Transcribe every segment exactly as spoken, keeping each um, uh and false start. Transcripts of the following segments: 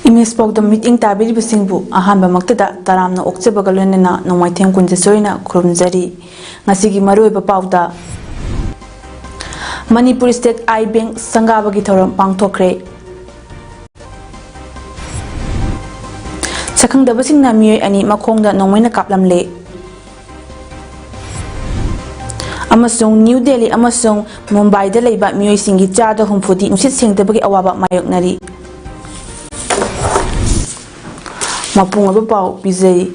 Image ꯄꯥꯎꯗꯝ ꯃꯤꯠꯌꯦꯡ ꯇꯥꯕꯤꯔꯤꯕꯁꯤꯡꯕꯨ ꯑꯍꯥꯟꯕꯃꯛꯇꯗ ꯇꯔꯥꯝꯅ ꯑꯣꯛꯆꯕꯒ ꯂꯣꯏꯅꯅ ꯅꯣꯡꯃꯥꯏꯊꯦꯝ ꯀꯨꯟꯖꯦꯁꯣꯔꯤꯅ ꯈꯨꯔꯨꯝꯖꯔꯤ꯫ ꯉꯁꯤꯒꯤ ꯃꯔꯨꯑꯣꯏꯕ ꯄꯥꯎꯗ, ꯃꯅꯤꯄꯨꯔ ꯁ꯭ꯇꯦꯠ ꯑꯥꯏ ꯕꯦꯡꯛ ꯁꯪꯒꯥꯕꯒꯤ ꯊꯧꯔꯝ ꯄꯥꯡꯊꯣꯛꯈ꯭ꯔꯦ꯫ ꯁꯛꯈꯪꯗꯕꯁꯤꯡꯅ ꯃꯤꯑꯣꯏ ꯑꯅꯤ ꯃꯈꯣꯡꯗ ꯅꯣꯡꯃꯩꯅ ꯀꯥꯞꯂꯝꯂꯦ꯫ ꯑꯃꯁꯨꯡ ꯅ꯭ꯌꯨ ꯗꯦꯜꯂꯤ ꯑꯃꯁꯨꯡ ꯃꯨꯝꯕꯥꯏꯗ ꯂꯩꯕ ꯃꯤꯑꯣꯏꯁꯤꯡꯒꯤ ꯆꯥꯗ ꯍꯨꯝꯐꯨꯗꯤ ꯅꯨꯡꯁꯤꯠ ꯁꯦꯡꯗꯕꯒꯤ ꯑꯋꯥꯕ ꯃꯥꯌꯣꯛꯅꯔꯤ꯫ ꯃꯄꯨꯡ ꯑꯣꯏꯕ ꯄꯥꯎ ꯄꯤꯖꯔꯤ꯫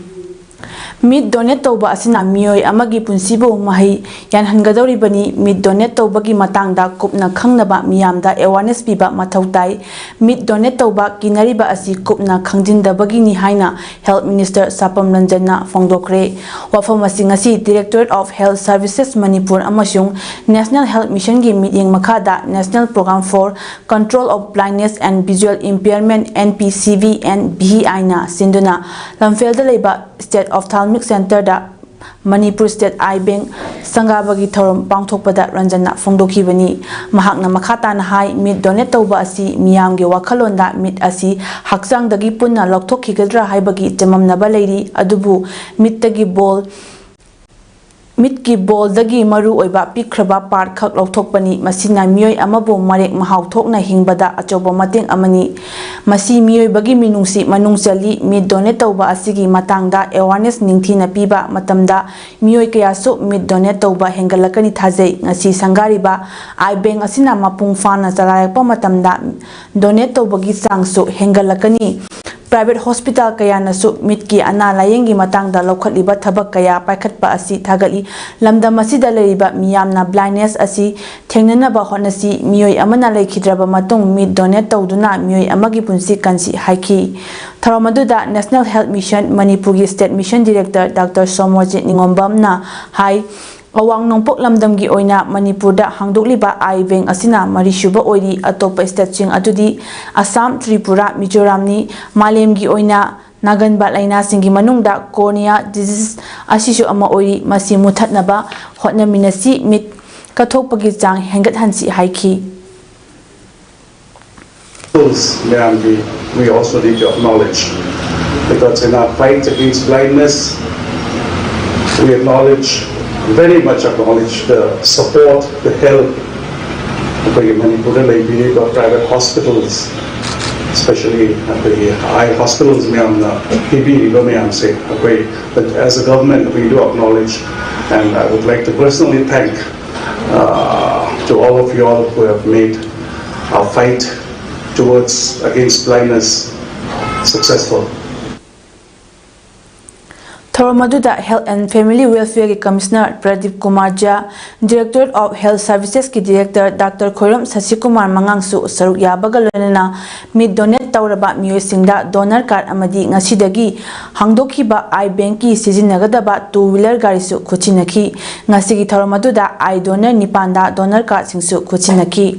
ꯃꯤꯠ ꯗꯣꯅꯦꯠ ꯇꯧꯕ ꯑꯁꯤꯅ ꯃꯤꯑꯣꯏ ꯑꯃꯒꯤ ꯄꯨꯟꯁꯤꯕꯨ ꯃꯍꯩ ꯌꯥꯟꯍꯟꯒꯗꯧꯔꯤꯕꯅꯤ꯫ ꯃꯤꯠ ꯗꯣꯅꯦꯠ ꯇꯧꯕꯒꯤ ꯃꯇꯥꯡꯗ ꯀꯨꯞꯅ ꯈꯪꯅꯕ ꯃꯤꯌꯥꯝꯗ ꯑꯦꯋꯥꯔꯅꯦꯁ ꯄꯤꯕ ꯃꯊꯧ ꯇꯥꯏ꯫ ꯃꯤꯠ ꯗꯣꯅꯦꯠ ꯇꯧꯕ ꯀꯤꯅꯔꯤꯕ ꯑꯁꯤ ꯀꯨꯞꯅ ꯈꯪꯖꯤꯟꯗꯕꯒꯤꯅꯤ ꯍꯥꯏꯅ ꯍꯦꯜꯊ ꯃꯤꯅꯤꯁꯇꯔ ꯁꯥꯄꯝ ꯔꯟꯖꯟꯅ ꯐꯣꯡꯗꯣꯛꯈ꯭ꯔꯦ꯫ ꯋꯥꯐꯝ ꯑꯁꯤ ꯉꯁꯤ Directorate of Health Services Manipur ꯑꯃꯁꯨꯡ National Health Mission ꯒꯤ ꯃꯤꯠꯌꯦꯡ ꯃꯈꯥꯗ National Program for Control of Blindness and Visual Impairment, N P C V and V I ꯅ ꯁꯤꯟꯗꯨꯅ ꯂꯝꯐꯦꯜꯗ ꯂꯩꯕ State Ophthalmic Centre ꯗ ꯃꯅꯤꯄꯨꯔ ꯁ꯭ꯇꯦꯠ ꯑꯥꯏ ꯕꯦꯡꯛ ꯁꯪꯒꯥꯕꯒꯤ ꯊꯧꯔꯝ ꯄꯥꯡꯊꯣꯛꯄꯗ ꯔꯟꯖꯟꯅ ꯐꯣꯡꯗꯣꯛꯈꯤꯕꯅꯤ꯫ ꯃꯍꯥꯛꯅ ꯃꯈꯥ ꯇꯥꯅ ꯍꯥꯏ, ꯃꯤꯠ ꯗꯣꯅꯦꯠ ꯇꯧꯕ ꯑꯁꯤ ꯃꯤꯌꯥꯝꯒꯤ ꯋꯥꯈꯜꯂꯣꯟꯗ ꯃꯤꯠ ꯑꯁꯤ ꯍꯛꯆꯥꯡꯗꯒꯤ ꯄꯨꯟꯅ ꯂꯧꯊꯣꯛꯈꯤꯒꯗ꯭ꯔꯥ ꯍꯥꯏꯕꯒꯤ ꯆꯃꯝꯅꯕ ꯂꯩꯔꯤ, ꯑꯗꯨꯕꯨ ꯃꯤꯠꯇꯒꯤ ꯕꯣꯜ, ꯃꯤꯠꯀꯤ ꯕꯣꯜꯗꯒꯤ ꯃꯔꯨ ꯑꯣꯏꯕ ꯄꯤꯛꯈ꯭ꯔꯕ ꯄꯥꯔꯠ ꯈꯛ ꯂꯧꯊꯣꯛꯄꯅꯤ꯫ ꯃꯁꯤꯅ ꯃꯤꯑꯣꯏ ꯑꯃꯕꯨ ꯃꯔꯦꯛ ꯃꯍꯥꯎ ꯊꯣꯛꯅ ꯍꯤꯡꯕꯗ ꯑꯆꯧꯕ ꯃꯇꯦꯡ ꯑꯃꯅꯤ꯫ ꯃꯁꯤ ꯃꯤꯑꯣꯏꯕꯒꯤ ꯃꯤꯅꯨꯡꯁꯤ ꯃꯅꯨꯡ ꯆꯜꯂꯤ꯫ ꯃꯤꯠ ꯗꯣꯅꯦꯠ ꯇꯧꯕ ꯑꯁꯤꯒꯤ ꯃꯇꯥꯡꯗ ꯑꯦꯋꯥꯔꯅꯦꯁ ꯅꯤꯡꯊꯤꯅ ꯄꯤꯕ ꯃꯇꯝꯗ ꯃꯤꯑꯣꯏ ꯀꯌꯥꯁꯨ ꯃꯤꯠ ꯗꯣꯅꯦꯠ ꯇꯧꯕ ꯍꯦꯟꯒꯠꯂꯛꯀꯅꯤ ꯊꯥꯖꯩ꯫ ꯉꯁꯤ ꯁꯪꯒꯥꯔꯤꯕ ꯑꯥꯏ ꯕꯦꯡꯛ ꯑꯁꯤꯅ ꯃꯄꯨꯡ ꯐꯥꯅ ꯆꯂꯥꯏꯔꯛꯄ ꯃꯇꯝꯗ ꯗꯣꯅꯦꯠ ꯇꯧꯕꯒꯤ ꯆꯥꯡꯁꯨ ꯍꯦꯟꯒꯠꯂꯛꯀꯅꯤ꯫ Private hospital ꯀꯌꯥꯅꯁꯨ ꯃꯤꯠꯀꯤ ꯑꯅꯥ ꯂꯥꯌꯦꯡꯒꯤ ꯃꯇꯥꯡꯗ ꯂꯧꯈꯠꯂꯤꯕ ꯊꯕꯛ ꯀꯌꯥ ꯄꯥꯏꯈꯠꯄ ꯑꯁꯤ ꯊꯥꯒꯠꯂꯤ꯫ ꯂꯝꯗꯝ ꯑꯁꯤꯗ ꯂꯩꯔꯤꯕ ꯃꯤꯌꯥꯝꯅ blindness ꯑꯁꯤ ꯊꯦꯡꯅꯅꯕ ꯍꯣꯠꯅꯁꯤ꯫ ꯃꯤꯑꯣꯏ ꯑꯃꯅ ꯂꯩꯈꯤꯗ꯭ꯔꯕ ꯃꯇꯨꯡ ꯃꯤꯠ donate ꯇꯧꯗꯨꯅ ꯃꯤꯑꯣꯏ ꯑꯃꯒꯤ ꯄꯨꯟꯁꯤ ꯀꯟꯁꯤ ꯍꯥꯏꯈꯤ꯫ ꯊꯧꯔꯝ ꯑꯗꯨꯗ National Health Mission ꯃꯅꯤꯄꯨꯔꯒꯤ State Mission Director Doctor Somorjit ꯅꯤꯉꯣꯝꯕꯝꯅ ꯍꯥꯏ, ꯑꯋꯥꯡ ꯅꯣꯡꯄꯣꯛ ꯂꯝꯗꯝꯒꯤ ꯑꯣꯏꯅ ꯃꯅꯤꯄꯨꯔꯗ ꯍꯥꯡꯗꯣꯛꯂꯤꯕ ꯑꯥꯏ ꯕꯦꯡꯛ ꯑꯁꯤꯅ ꯃꯔꯤꯁꯨꯕ ꯑꯣꯏꯔꯤ꯫ ꯑꯇꯣꯞꯄ stateꯁꯤꯡ ꯑꯗꯨꯗꯤ ꯑꯁꯥꯝ, ꯇ꯭ꯔꯤꯄꯨꯔꯥ, ꯃꯤꯖꯣꯔꯥꯝꯅꯤ꯫ ꯃꯥꯂꯦꯝꯒꯤ ꯑꯣꯏꯅ ꯅꯥꯒꯟꯕ ꯂꯥꯏꯅꯥꯁꯤꯡꯒꯤ ꯃꯅꯨꯡꯗ cornea disease ꯑꯁꯤꯁꯨ ꯑꯃ ꯑꯣꯏꯔꯤ꯫ ꯃꯁꯤ ꯃꯨꯊꯠꯅꯕ ꯍꯣꯠꯅꯃꯤꯟꯅꯁꯤ, ꯃꯤꯠ ꯀꯠꯊꯣꯛꯄꯒꯤ ꯆꯥꯡ ꯍꯦꯟꯒꯠꯍꯟꯁꯤ ꯍꯥꯏꯈꯤ꯫ Schools ꯃꯌꯥꯝꯒꯤ we also need to acknowledge, because in our fight against blindness, we acknowledge, very much acknowledge the support, the help ꯑꯩꯈꯣꯏꯒꯤ ꯃꯅꯤꯄꯨꯔꯗ ꯂꯩꯕꯤꯔꯤꯕ private hospitals, especially ꯑꯩꯈꯣꯏꯒꯤ eye hospitals ꯃꯌꯥꯝꯅ ꯄꯤꯕꯤꯔꯤꯕ ꯃꯌꯥꯝꯁꯦ ꯑꯩꯈꯣꯏ, but as a government we do acknowledge, and I would like to personally thank uh, to all of you all who have made our fight towards against blindness successful. ꯊꯧꯔꯝ ꯑꯗꯨꯗ Health and Family Welfareꯒꯤ Commissioner Pradeep Kumar ꯖꯥ, Directorate of Health Servicesꯀꯤ Director Doctor ꯈꯣꯏꯔꯝ ꯁꯁꯤꯀꯨꯃꯥꯔ ꯃꯉꯥꯡꯁꯨ ꯁꯔꯨꯛ ꯌꯥꯕꯒ ꯂꯣꯏꯅꯅ ꯃꯤꯠ donate ꯇꯧꯔꯕ ꯃꯤꯑꯣꯏꯁꯤꯡꯗ donor card ꯑꯃꯗꯤ ꯉꯁꯤꯗꯒꯤ ꯍꯥꯡꯗꯣꯛꯈꯤꯕ ꯑꯥꯏ ꯕꯦꯡꯛꯀꯤ ꯁꯤꯖꯤꯟꯅꯒꯗꯕ two wheeler ꯒꯥꯔꯤꯁꯨ ꯈꯨꯠꯁꯤꯟꯅꯈꯤ꯫ ꯉꯁꯤꯒꯤ ꯊꯧꯔꯝ ꯑꯗꯨꯗ eye donor ꯅꯤꯄꯥꯟꯗ donor cardꯁꯤꯡꯁꯨ ꯈꯨꯠꯁꯤꯟꯅꯈꯤ꯫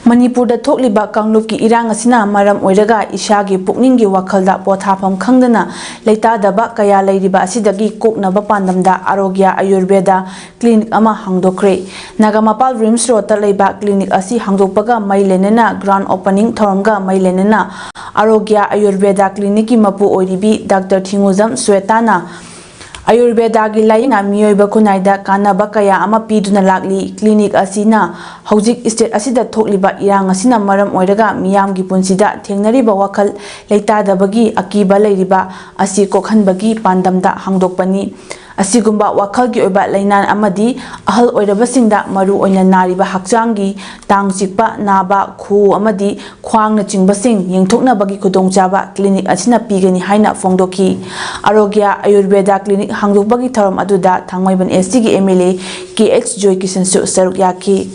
ꯃꯅꯤꯄꯨꯔꯗ ꯊꯣꯛꯂꯤꯕ ꯀꯥꯡꯂꯨꯞꯀꯤ ꯏꯔꯥꯡ ꯑꯁꯤꯅ ꯃꯔꯝ ꯑꯣꯏꯔꯒ ꯏꯁꯥꯒꯤ ꯄꯨꯛꯅꯤꯡꯒꯤ ꯋꯥꯈꯜꯗ ꯄꯣꯊꯥꯐꯝ ꯈꯪꯗꯅ ꯂꯩꯇꯥꯗꯕ ꯀꯌꯥ ꯂꯩꯔꯤꯕ ꯑꯁꯤꯗꯒꯤ ꯀꯣꯛꯅꯕ ꯄꯥꯟꯗꯝꯗ ꯑꯥꯔꯣꯒ꯭ꯌ ꯑꯌꯨꯔꯕꯦꯗ clinic ꯑꯃ ꯍꯥꯡꯗꯣꯛꯈ꯭ꯔꯦ꯫ ꯅꯥꯒꯥꯃꯄꯥꯜ RIMS roadꯇ ꯂꯩꯕ clinic ꯑꯁꯤ ꯍꯥꯡꯗꯣꯛꯄꯒ ꯃꯔꯤ ꯂꯩꯅꯅ grand opening ꯊꯧꯔꯝꯒ ꯃꯔꯤ ꯂꯩꯅꯅ ꯑꯥꯔꯣꯒ꯭ꯌ ꯑꯌꯨꯔꯕꯦꯗ clinicꯀꯤ ꯃꯄꯨ ꯑꯣꯏꯔꯤꯕꯤ Doctor ꯊꯤꯡꯉꯨꯖꯝ ꯁ꯭ꯋꯦꯇꯥꯅ ꯑꯌꯨꯔꯕꯦꯗꯥꯒꯤ ꯂꯥꯏꯌꯦꯡꯅ ꯃꯤꯑꯣꯏꯕ ꯈꯨꯟꯅꯥꯏꯗ ꯀꯥꯟꯅꯕ ꯀꯌꯥ ꯑꯃ ꯄꯤꯗꯨꯅ ꯂꯥꯛꯂꯤ꯫ ꯀ꯭ꯂꯤꯅꯤꯛ ꯑꯁꯤꯅ ꯍꯧꯖꯤꯛ ꯁ꯭ꯇꯦꯠ ꯑꯁꯤꯗ ꯊꯣꯛꯂꯤꯕ ꯏꯔꯥꯡ ꯑꯁꯤꯅ ꯃꯔꯝ ꯑꯣꯏꯔꯒ ꯃꯤꯌꯥꯝꯒꯤ ꯄꯨꯟꯁꯤꯗ ꯊꯦꯡꯅꯔꯤꯕ ꯋꯥꯈꯜ ꯂꯩꯇꯥꯗꯕꯒꯤ ꯑꯀꯤꯕ ꯂꯩꯔꯤꯕ ꯑꯁꯤ ꯀꯣꯛꯍꯟꯕꯒꯤ ꯄꯥꯟꯗꯝꯗ ꯍꯥꯡꯗꯣꯛꯄꯅꯤ꯫ ꯑꯁꯤꯒꯨꯝꯕ ꯋꯥꯈꯜꯒꯤ ꯑꯣꯏꯕ ꯂꯩꯅꯥ ꯑꯃꯗꯤ ꯑꯍꯜ ꯑꯣꯏꯔꯕꯁꯤꯡꯗ, ꯃꯔꯨꯑꯣꯏꯅ ꯅꯥꯔꯤꯕ ꯍꯛꯆꯥꯡꯒꯤ ꯇꯥꯡ ꯆꯤꯛꯄ, ꯅꯥꯕ, ꯈꯨꯎ ꯑꯃꯗꯤ ꯈ꯭ꯋꯥꯡꯅꯆꯤꯡꯕꯁꯤꯡ ꯌꯦꯡꯊꯣꯛꯅꯕꯒꯤ ꯈꯨꯗꯣꯡꯆꯥꯕ ꯀ꯭ꯂꯤꯅꯤꯛ ꯑꯁꯤꯅ ꯄꯤꯒꯅꯤ ꯍꯥꯏꯅ ꯐꯣꯡꯗꯣꯛꯈꯤ꯫ ꯑꯔꯣꯒ꯭ꯌ ꯑꯌꯨꯔꯕꯦꯗ ꯀ꯭ꯂꯤꯅꯤꯛ ꯍꯥꯡꯗꯣꯛꯄꯒꯤ ꯊꯧꯔꯝ ꯑꯗꯨꯗ ꯊꯥꯡꯃꯩꯕꯟ S T ꯒꯤ M L A K H ꯖꯣꯏꯀꯤꯁꯟꯁꯨ ꯁꯔꯨꯛ ꯌꯥꯈꯤ꯫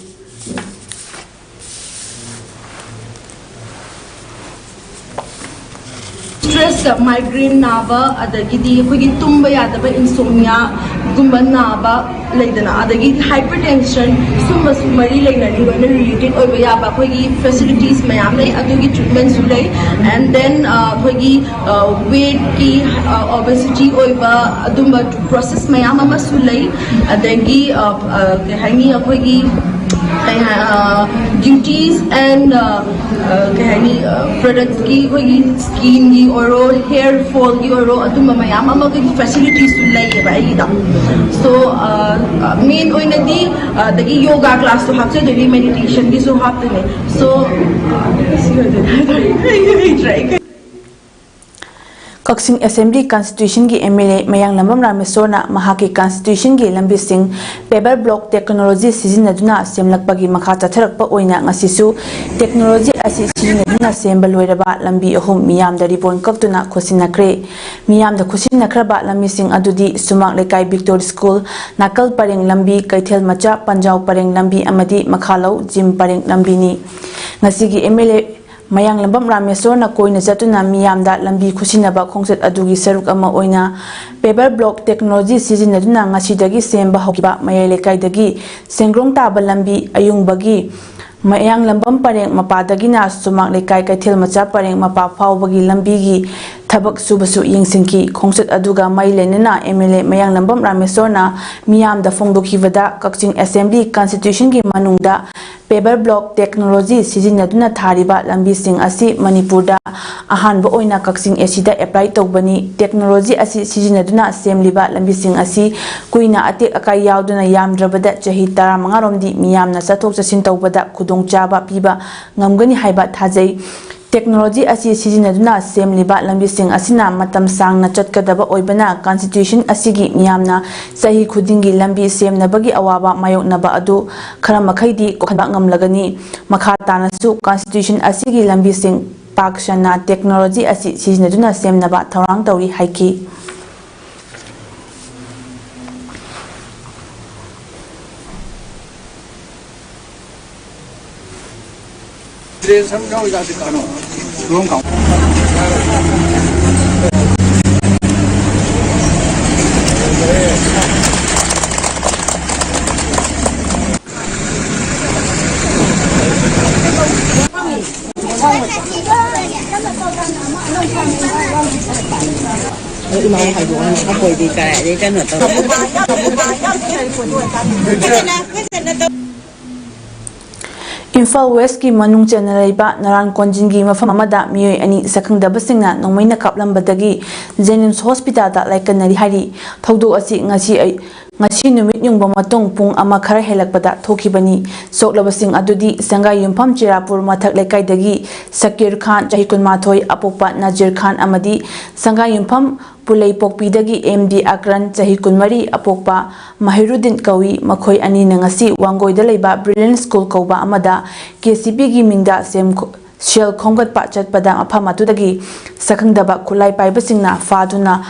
ꯁ꯭ꯇ꯭ꯔꯦꯁꯇ ꯃꯥꯏꯒ꯭ꯔꯦꯟ ꯅꯥꯕ, ꯑꯗꯒꯤꯗꯤ ꯑꯩꯈꯣꯏꯒꯤ ꯇꯨꯝꯕ ꯌꯥꯗꯕ, ꯏꯟꯁꯣꯝꯅꯤꯌꯥꯒꯨꯝꯕ ꯅꯥꯕ ꯂꯩꯗꯅ, ꯑꯗꯒꯤꯗꯤ ꯍꯥꯏꯄꯔ ꯇꯦꯟꯁꯟ, ꯁꯨꯝꯕꯁꯨ ꯃꯔꯤ ꯂꯩꯅꯔꯤ, ꯂꯣꯏꯅ ꯔꯤꯂꯦꯇꯦꯗ ꯑꯣꯏꯕ ꯌꯥꯕ ꯑꯩꯈꯣꯏꯒꯤ ꯐꯦꯁꯤꯂꯤꯇꯤꯁ ꯃꯌꯥꯝ ꯂꯩ꯫ ꯑꯗꯨꯒꯤ ꯇ꯭ꯔꯤꯠꯃꯦꯟꯁꯨ ꯂꯩ꯫ ꯑꯦꯟ ꯗꯦꯟ ꯑꯩꯈꯣꯏꯒꯤ ꯋꯦꯠꯀꯤ, ꯑꯣꯕꯦꯁꯤꯇꯤ ꯑꯣꯏꯕ ꯑꯗꯨꯝꯕ ꯄ꯭ꯔꯣꯁꯦꯁ ꯃꯌꯥꯝ ꯑꯃꯁꯨ ꯂꯩ꯫ ꯑꯗꯒꯤ ꯑ, ꯑ, ꯀꯩ ꯍꯥꯏꯅꯤ, ꯑꯩꯈꯣꯏꯒꯤ ꯀꯩ ꯍꯥꯏ, ꯑ, ꯗ꯭ꯌꯨꯇꯤꯁ ꯑꯦꯟ, ꯑ, ꯑ, ꯀꯩ ꯍꯥꯏꯅꯤ, ꯑ, ꯄ꯭ꯔꯗꯛꯁꯀꯤ ꯑꯩꯈꯣꯏꯒꯤ ꯁ꯭ꯀꯤꯟꯒꯤ ꯑꯣꯏꯔꯣ, ꯍꯦꯌꯔ ꯐꯣꯜꯒꯤ ꯑꯣꯏꯔꯣ, ꯑꯗꯨꯝꯕ ꯃꯌꯥꯝ ꯑꯃ ꯑꯩꯈꯣꯏꯒꯤ ꯐꯦꯁꯤꯂꯤꯇꯤꯁꯁꯨ ꯂꯩꯌꯦꯕ ꯑꯩꯒꯤꯗ꯫ ꯁꯣ, ꯑ, ꯑ, ꯃꯦꯟ ꯑꯣꯏꯅꯗꯤ, ꯑ, ꯑꯗꯒꯤ ꯌꯣꯒꯥ ꯀ꯭ꯂꯥꯁꯁꯨ ꯍꯥꯞꯆꯗꯣꯏꯅꯤ, ꯃꯦꯗꯤꯇꯦꯁꯟꯒꯤꯁꯨ ꯍꯥꯞꯇꯣꯏꯅꯦ꯫ ꯁꯣ, ꯁꯤ ꯑꯣꯏꯗꯣꯏꯅꯦ ꯍꯥꯏꯇꯥꯔꯦ꯫ ꯑꯩ ꯍꯩꯇ꯭ꯔꯦ, ꯑꯩ ꯀꯩ- ꯀꯛꯆꯤꯡ ꯑꯦꯁꯦꯝꯕ꯭ꯂꯤ ꯀꯟꯁꯇꯤꯇ꯭ꯌꯨꯁꯟꯒꯤ M L A ꯃꯌꯥꯡꯂꯝꯕꯝ ꯔꯥꯃꯦꯁꯣꯔꯅ ꯃꯍꯥꯛꯀꯤ ꯀꯟꯁꯇꯤꯇ꯭ꯌꯨꯁꯟꯒꯤ ꯂꯝꯕꯤꯁꯤꯡ ꯄꯦꯕꯔ ꯕ꯭ꯂꯣꯛ ꯇꯦꯛꯅꯣꯂꯣꯖꯤ ꯁꯤꯖꯤꯟꯅꯗꯨꯅ ꯁꯦꯝꯂꯛꯄꯒꯤ ꯃꯈꯥ ꯆꯠꯊꯔꯛꯄ ꯑꯣꯏꯅ ꯉꯁꯤꯁꯨ ꯇꯦꯛꯅꯣꯂꯣꯖꯤ ꯑꯁꯤ ꯁꯤꯖꯤꯟꯅꯗꯨꯅ ꯁꯦꯝꯕ ꯂꯣꯏꯔꯕ ꯂꯝꯕꯤ ꯑꯍꯨꯝ ꯃꯤꯌꯥꯝꯗ ꯔꯤꯕꯣꯟ ꯀꯛꯇꯨꯅ ꯈꯨꯠꯁꯤꯟꯅꯈ꯭ꯔꯦ꯫ ꯃꯤꯌꯥꯝꯗ ꯈꯨꯠꯁꯤꯟꯅꯈ꯭ꯔꯕ ꯂꯝꯕꯤꯁꯤꯡ ꯑꯗꯨꯗꯤ ꯁꯨꯃꯥꯡ ꯂꯩꯀꯥꯏ ꯚꯤꯛꯇꯣꯔꯤ ꯁ꯭ꯀꯨꯜ, ꯅꯥꯀꯜ ꯄꯔꯦꯡ ꯂꯝꯕꯤ, ꯀꯩꯊꯦꯜ ꯃꯆꯥ, ꯄꯟꯖꯥꯎ ꯄꯔꯦꯡ ꯂꯝꯕꯤ ꯑꯃꯗꯤ ꯃꯈꯥꯂꯧ ꯖꯤꯝ ꯄꯔꯦꯡ ꯂꯝꯕꯤꯅꯤ꯫ ꯉꯁꯤꯒꯤ M L A ꯃꯌꯥꯡꯂꯝꯕꯝ ꯔꯥꯃꯦꯁꯣꯔꯅ ꯀꯣꯏꯅ ꯆꯠꯇꯨꯅ ꯃꯤꯌꯥꯝꯗ ꯂꯝꯕꯤ ꯈꯨꯠꯁꯤꯟꯅꯕ ꯈꯣꯡꯆꯠ ꯑꯗꯨꯒꯤ ꯁꯔꯨꯛ ꯑꯃ ꯑꯣꯏꯅ ꯄꯦꯕꯔ ꯕ꯭ꯂꯣꯛ ꯇꯦꯛꯅꯣꯂꯣꯖꯤ ꯁꯤꯖꯤꯟꯅꯗꯨꯅ ꯉꯁꯤꯗꯒꯤ ꯁꯦꯝꯕ ꯍꯧꯈꯤꯕ ꯃꯌꯥꯏ ꯂꯩꯀꯥꯏꯗꯒꯤ ꯁꯦꯡꯒ꯭ꯔꯣꯡ ꯇꯥꯕ ꯂꯝꯕꯤ ꯑꯌꯨꯡꯕꯒꯤ ꯃꯌꯥꯡꯂꯝꯕꯝ ꯄꯔꯦꯡ ꯃꯄꯥꯗꯒꯤꯅ ꯁꯨꯃꯥꯡ ꯂꯩꯀꯥꯏ ꯀꯩꯊꯦꯜ ꯃꯆꯥ ꯄꯔꯦꯡ ꯃꯄꯥ ꯐꯥꯎꯕꯒꯤ ꯂꯝꯕꯤꯒꯤ ꯊꯕꯛ ꯁꯨꯕꯁꯨ ꯌꯦꯡꯁꯤꯟꯈꯤ꯫ ꯈꯣꯡꯆꯠ ꯑꯗꯨꯒ ꯃꯔꯤ ꯂꯩꯅꯅ M L A ꯃꯌꯥꯡꯂꯝꯕꯝ ꯔꯥꯃꯦꯁꯣꯔꯅ ꯃꯤꯌꯥꯝꯗ ꯐꯣꯡꯗꯣꯛꯈꯤꯕꯗ, ꯀꯛꯆꯤꯡ ꯑꯦꯁꯦꯝꯕ꯭ꯂꯤ ꯀꯟꯁꯇꯤꯇ꯭ꯌꯨꯁꯟꯒꯤ ꯃꯅꯨꯡꯗ Paver block technology ꯁꯤꯖꯤꯟꯅꯗꯨꯅ ꯊꯥꯔꯤꯕ ꯂꯝꯕꯤꯁꯤꯡ ꯑꯁꯤ ꯃꯅꯤꯄꯨꯔꯗ ꯑꯍꯥꯟꯕ ꯑꯣꯏꯅ ꯀꯛꯆꯤꯡ ꯑꯦ ꯁꯤꯗ apply ꯇꯧꯕꯅꯤ꯫ Technology ꯑꯁꯤ ꯁꯤꯖꯤꯟꯅꯗꯨꯅ ꯁꯦꯝꯂꯤꯕ ꯂꯝꯕꯤꯁꯤꯡ ꯑꯁꯤ ꯀꯨꯏꯅ ꯑꯇꯦꯛ ꯑꯀꯥꯏ ꯌꯥꯎꯗꯅ ꯌꯥꯝꯗ꯭ꯔꯕꯗ ꯆꯍꯤ ꯇꯔꯥꯃꯉꯥ ꯔꯣꯝꯗꯤ ꯃꯤꯌꯥꯝꯅ ꯆꯠꯊꯣꯛ ꯆꯠꯁꯤꯟ ꯇꯧꯕꯗ ꯈꯨꯗꯣꯡꯆꯥꯕ ꯄꯤꯕ ꯉꯝꯒꯅꯤ ꯍꯥꯏꯕ ꯊꯥꯖꯩ꯫ Technology ꯑꯁꯤ ꯁꯤꯖꯤꯟꯅꯗꯨꯅ ꯁꯦꯝꯂꯤꯕ ꯂꯝꯕꯤꯁꯤꯡ ꯑꯁꯤꯅ ꯃꯇꯝ ꯁꯥꯡꯅ ꯆꯠꯀꯗꯕ ꯑꯣꯏꯕꯅ, constitution ꯑꯁꯤꯒꯤ ꯃꯤꯌꯥꯝꯅ ꯆꯍꯤ ꯈꯨꯗꯤꯡꯒꯤ ꯂꯝꯕꯤ ꯁꯦꯝꯅꯕꯒꯤ ꯑꯋꯥꯕ ꯃꯥꯌꯣꯛꯅꯕ ꯑꯗꯨ ꯈꯔ ꯃꯈꯩꯗꯤ ꯀꯣꯛꯍꯟꯕ ꯉꯝꯂꯒꯅꯤ꯫ ꯃꯈꯥ ꯇꯥꯅꯁꯨ constitution ꯑꯁꯤꯒꯤ ꯂꯝꯕꯤꯁꯤꯡ ꯄꯥꯛ ꯁꯟꯅ technology ꯑꯁꯤ ꯁꯤꯖꯤꯟꯅꯗꯨꯅ ꯁꯦꯝꯅꯕ ꯊꯧꯔꯥꯡ ꯇꯧꯔꯤ ꯍꯥꯏꯈꯤ꯫ ꯑꯗꯨ ꯏꯃꯥ ꯍꯥꯏꯗꯣꯛꯑꯣ, ꯑꯩꯈꯣꯏꯗꯤ ꯀꯥꯏꯗꯩ ꯀꯩꯅꯣ ꯇꯧ꯫ ꯏꯝꯐꯥꯜ ꯋꯦꯁꯀꯤ ꯃꯅꯨꯡ ꯆꯟꯅ ꯂꯩꯕ ꯅꯔꯥꯟ ꯀꯣꯟꯖꯤꯟꯒꯤ ꯃꯐꯝ ꯑꯃꯗ ꯃꯤꯑꯣꯏ ꯑꯅꯤ ꯁꯛꯈꯪꯗꯕꯁꯤꯡꯅ ꯅꯣꯡꯃꯩꯅ ꯀꯥꯞꯂꯝꯕꯗꯒꯤ ꯖꯦꯅꯤꯝꯁ ꯍꯣꯁꯄꯤꯇꯥꯜꯗ ꯂꯥꯏꯀꯠꯅꯔꯤ ꯍꯥꯏꯔꯤ꯫ ꯊꯧꯗꯣꯛ ꯑꯁꯤ ꯉꯁꯤ ꯑꯌꯨ-, ꯉꯁꯤ ꯅꯨꯃꯤꯠ ꯌꯨꯡꯕ ꯃꯇꯨꯡ ꯄꯨꯡ ꯑꯃ ꯈꯔ ꯍꯦꯜꯂꯛꯄꯗ ꯊꯣꯛꯈꯤꯕꯅꯤ꯫ ꯁꯣꯛꯂꯕꯁꯤꯡ ꯑꯗꯨꯗꯤ ꯁꯪꯒꯥꯏ ꯌꯨꯝꯐꯝ ꯆꯤꯔꯥꯄꯨꯔ ꯃꯊꯛ ꯂꯩꯀꯥꯏꯗꯒꯤ ꯁꯀꯤꯔ ꯈꯥꯟ, ꯆꯍꯤ ꯀꯨꯟꯃꯥꯊꯣꯏ, ꯑꯄꯣꯛꯄ ꯅꯖꯤꯔ ꯈꯥꯟ ꯑꯃꯗꯤ ꯁꯪꯒꯥꯏ ꯌꯨꯝꯐꯝ ꯄꯨꯂꯩꯄꯣꯛꯄꯤꯗꯒꯤ ꯑꯦꯝ ꯗꯤ ꯑꯀ꯭ꯔꯟ, ꯆꯍꯤ ꯀꯨꯟꯃꯔꯤ, ꯑꯄꯣꯛꯄ ꯃꯍꯤꯔꯨꯗꯤꯟ ꯀꯧꯏ꯫ ꯃꯈꯣꯏ ꯑꯅꯤꯅ ꯉꯁꯤ ꯋꯥꯡꯒꯣꯏꯗ ꯂꯩꯕ ꯕ꯭ꯔꯤꯂꯤꯌꯟ ꯁ꯭ꯀꯨꯜ ꯀꯧꯕ ꯑꯃꯗ ꯀꯦ ꯁꯤ ꯕꯤꯒꯤ ꯃꯤꯡꯗ ꯁꯦꯝ-, ꯁꯦꯜ ꯈꯣꯝꯒꯠꯄ ꯆꯠꯄꯗ ꯃꯐꯝ ꯑꯗꯨꯗꯒꯤ ꯁꯛꯈꯪꯗꯕ ꯈꯨꯠꯂꯥꯏ ꯄꯥꯏꯕꯁꯤꯡꯅ ꯐꯥꯗꯨꯅ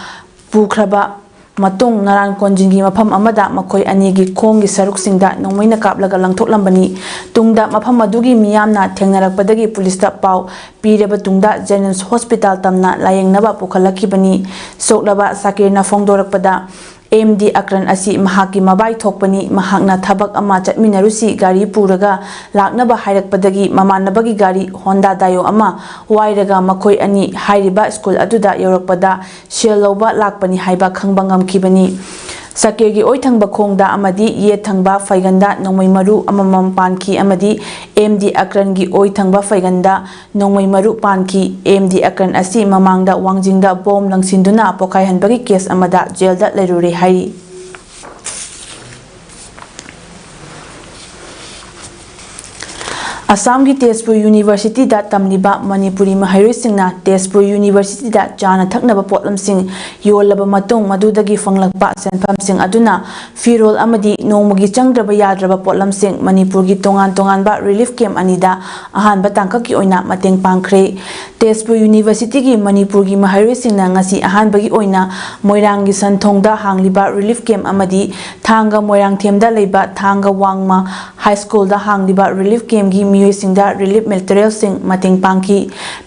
ꯄꯨꯈ꯭ꯔꯕ ꯃꯇꯨꯡ ꯅꯔꯥꯟ ꯀꯣꯟꯖꯤꯟꯒꯤ ꯃꯐꯝ ꯑꯃꯗ ꯃꯈꯣꯏ ꯑꯅꯤꯒꯤ ꯈꯣꯡꯒꯤ ꯁꯔꯨꯛꯁꯤꯡꯗ ꯅꯣꯡꯃꯩꯅ ꯀꯥꯞꯂꯒ ꯂꯪꯊꯣꯛꯂꯝꯕꯅꯤ꯫ ꯇꯨꯡꯗ ꯃꯐꯝ ꯑꯗꯨꯒꯤ ꯃꯤꯌꯥꯝꯅ ꯊꯦꯡꯅꯔꯛꯄꯗꯒꯤ ꯄꯨꯂꯤꯁꯇ ꯄꯥꯎ ꯄꯤꯔꯕ ꯇꯨꯡꯗ ꯖꯦꯅꯤꯝꯁ ꯍꯣꯁꯄꯤꯇꯥꯜ ꯇꯝꯅ ꯂꯥꯌꯦꯡꯅꯕ ꯄꯨꯈꯠꯂꯛꯈꯤꯕꯅꯤ꯫ ꯁꯣꯛꯂꯕ ꯁꯥꯀꯤꯔꯅ ꯐꯣꯡꯗꯣꯔꯛꯄꯗ, ꯑꯦꯝ ꯗꯤ ꯑꯀ꯭ꯔꯟ ꯑꯁꯤ ꯃꯍꯥꯛꯀꯤ ꯃꯕꯥꯏ ꯊꯣꯛꯄꯅꯤ꯫ ꯃꯍꯥꯛꯅ ꯊꯕꯛ ꯑꯃ ꯆꯠꯃꯤꯟꯅꯔꯨꯁꯤ, ꯒꯥꯔꯤ ꯄꯨꯔꯒ ꯂꯥꯛꯅꯕ ꯍꯥꯏꯔꯛꯄꯗꯒꯤ ꯃꯃꯥꯟꯅꯕꯒꯤ ꯒꯥꯔꯤ ꯍꯣꯟꯗꯥ ꯗꯥꯏꯑꯣ ꯑꯃ ꯋꯥꯏꯔꯒ ꯃꯈꯣꯏ ꯑꯅꯤ ꯍꯥꯏꯔꯤꯕ ꯁ꯭ꯀꯨꯜ ꯑꯗꯨꯗ ꯌꯧꯔꯛꯄꯗ ꯁꯦꯜ ꯂꯧꯕ ꯂꯥꯛꯄꯅꯤ ꯍꯥꯏꯕ ꯈꯪꯕ ꯉꯝꯈꯤꯕꯅꯤ꯫ ꯁꯀꯤꯔꯒꯤ ꯑꯣꯏ ꯊꯪꯕ ꯈꯣꯡꯗ ꯑꯃꯗꯤ ꯌꯦꯠ ꯊꯪꯕ ꯐꯩꯒꯟꯗ ꯅꯣꯡꯃꯩ ꯃꯔꯨ ꯑꯃꯃꯝ ꯄꯥꯟꯈꯤ ꯑꯃꯗꯤ ꯑꯦꯝ ꯗꯤ ꯑꯀ꯭ꯔꯟꯒꯤ ꯑꯣꯏ ꯊꯪꯕ ꯐꯩꯒꯟꯗ ꯅꯣꯡꯃꯩ ꯃꯔꯨ ꯄꯥꯟꯈꯤ꯫ ꯑꯦꯝ ꯗꯤ ꯑꯀ꯭ꯔꯟ ꯑꯁꯤ ꯃꯃꯥꯡꯗ ꯋꯥꯡꯖꯤꯡꯗ ꯕꯣꯝ ꯂꯪꯁꯤꯟꯗꯨꯅ ꯄꯣꯈꯥꯏꯍꯟꯕꯒꯤ ꯀꯦꯁ ꯑꯃꯗ ꯖꯦꯜꯗ ꯂꯩꯔꯨꯔꯦ ꯍꯥꯏꯔꯤ꯫ ꯑꯁꯥꯝꯒꯤ ꯇꯦꯖꯄꯨꯔ ꯌꯨꯅꯤꯚꯔꯁꯤꯇꯤꯗ ꯇꯝꯂꯤꯕ ꯃꯅꯤꯄꯨꯔꯤ ꯃꯍꯩꯔꯣꯏꯁꯤꯡꯅ ꯇꯦꯖꯄꯨꯔ ꯌꯨꯅꯤꯚꯔꯁꯤꯇꯤꯗ ꯆꯥꯅ ꯊꯛꯅꯕ ꯄꯣꯠꯂꯝꯁꯤꯡ ꯌꯣꯜꯂꯕ ꯃꯇꯨꯡ, ꯃꯗꯨꯗꯒꯤ ꯐꯪꯂꯛꯄ ꯁꯦꯟꯐꯝꯁꯤꯡ ꯑꯗꯨꯅ ꯐꯤꯔꯣꯜ ꯑꯃꯗꯤ ꯅꯣꯡꯃꯒꯤ ꯆꯪꯗ꯭ꯔꯕ ꯌꯥꯗ꯭ꯔꯕ ꯄꯣꯠꯂꯝꯁꯤꯡ ꯃꯅꯤꯄꯨꯔꯒꯤ ꯇꯣꯉꯥꯟ ꯇꯣꯉꯥꯟꯕ ꯔꯤꯂꯤꯐ ꯀꯦꯝꯞ ꯑꯅꯤꯗ ꯑꯍꯥꯟꯕ ꯇꯥꯡꯀꯛꯀꯤ ꯑꯣꯏꯅ ꯃꯇꯦꯡ ꯄꯥꯡꯈ꯭ꯔꯦ꯫ ꯇꯦꯖꯄꯨꯔ ꯌꯨꯅꯤꯚꯔꯁꯤꯇꯤꯒꯤ ꯃꯅꯤꯄꯨꯔꯒꯤ ꯃꯍꯩꯔꯣꯏꯁꯤꯡꯅ ꯉꯁꯤ ꯑꯍꯥꯟꯕꯒꯤ ꯑꯣꯏꯅ ꯃꯣꯏꯔꯥꯡꯒꯤ ꯁꯟꯊꯣꯡꯗ ꯍꯥꯡꯂꯤꯕ ꯔꯤꯂꯤꯐ ꯀꯦꯝꯞ ꯑꯃꯗꯤ ꯊꯥꯡꯒ ꯃꯣꯏꯔꯥꯡꯊꯦꯝꯗ ꯂꯩꯕ ꯊꯥꯡꯒ ꯋꯥꯡꯃ ꯍꯥꯏ ꯁ꯭ꯀꯨꯜꯗ ꯍꯥꯡꯂꯤꯕ ꯔꯤꯂꯤꯐ ꯀꯦꯝꯞꯀꯤ ꯃꯤꯑꯣꯏꯁꯤꯡꯗ ꯔꯤꯂꯤꯐ ꯃꯦꯇꯔꯤꯌꯦꯜꯁꯤꯡ ꯃꯇꯦꯡ ꯄꯥꯡꯈꯤ꯫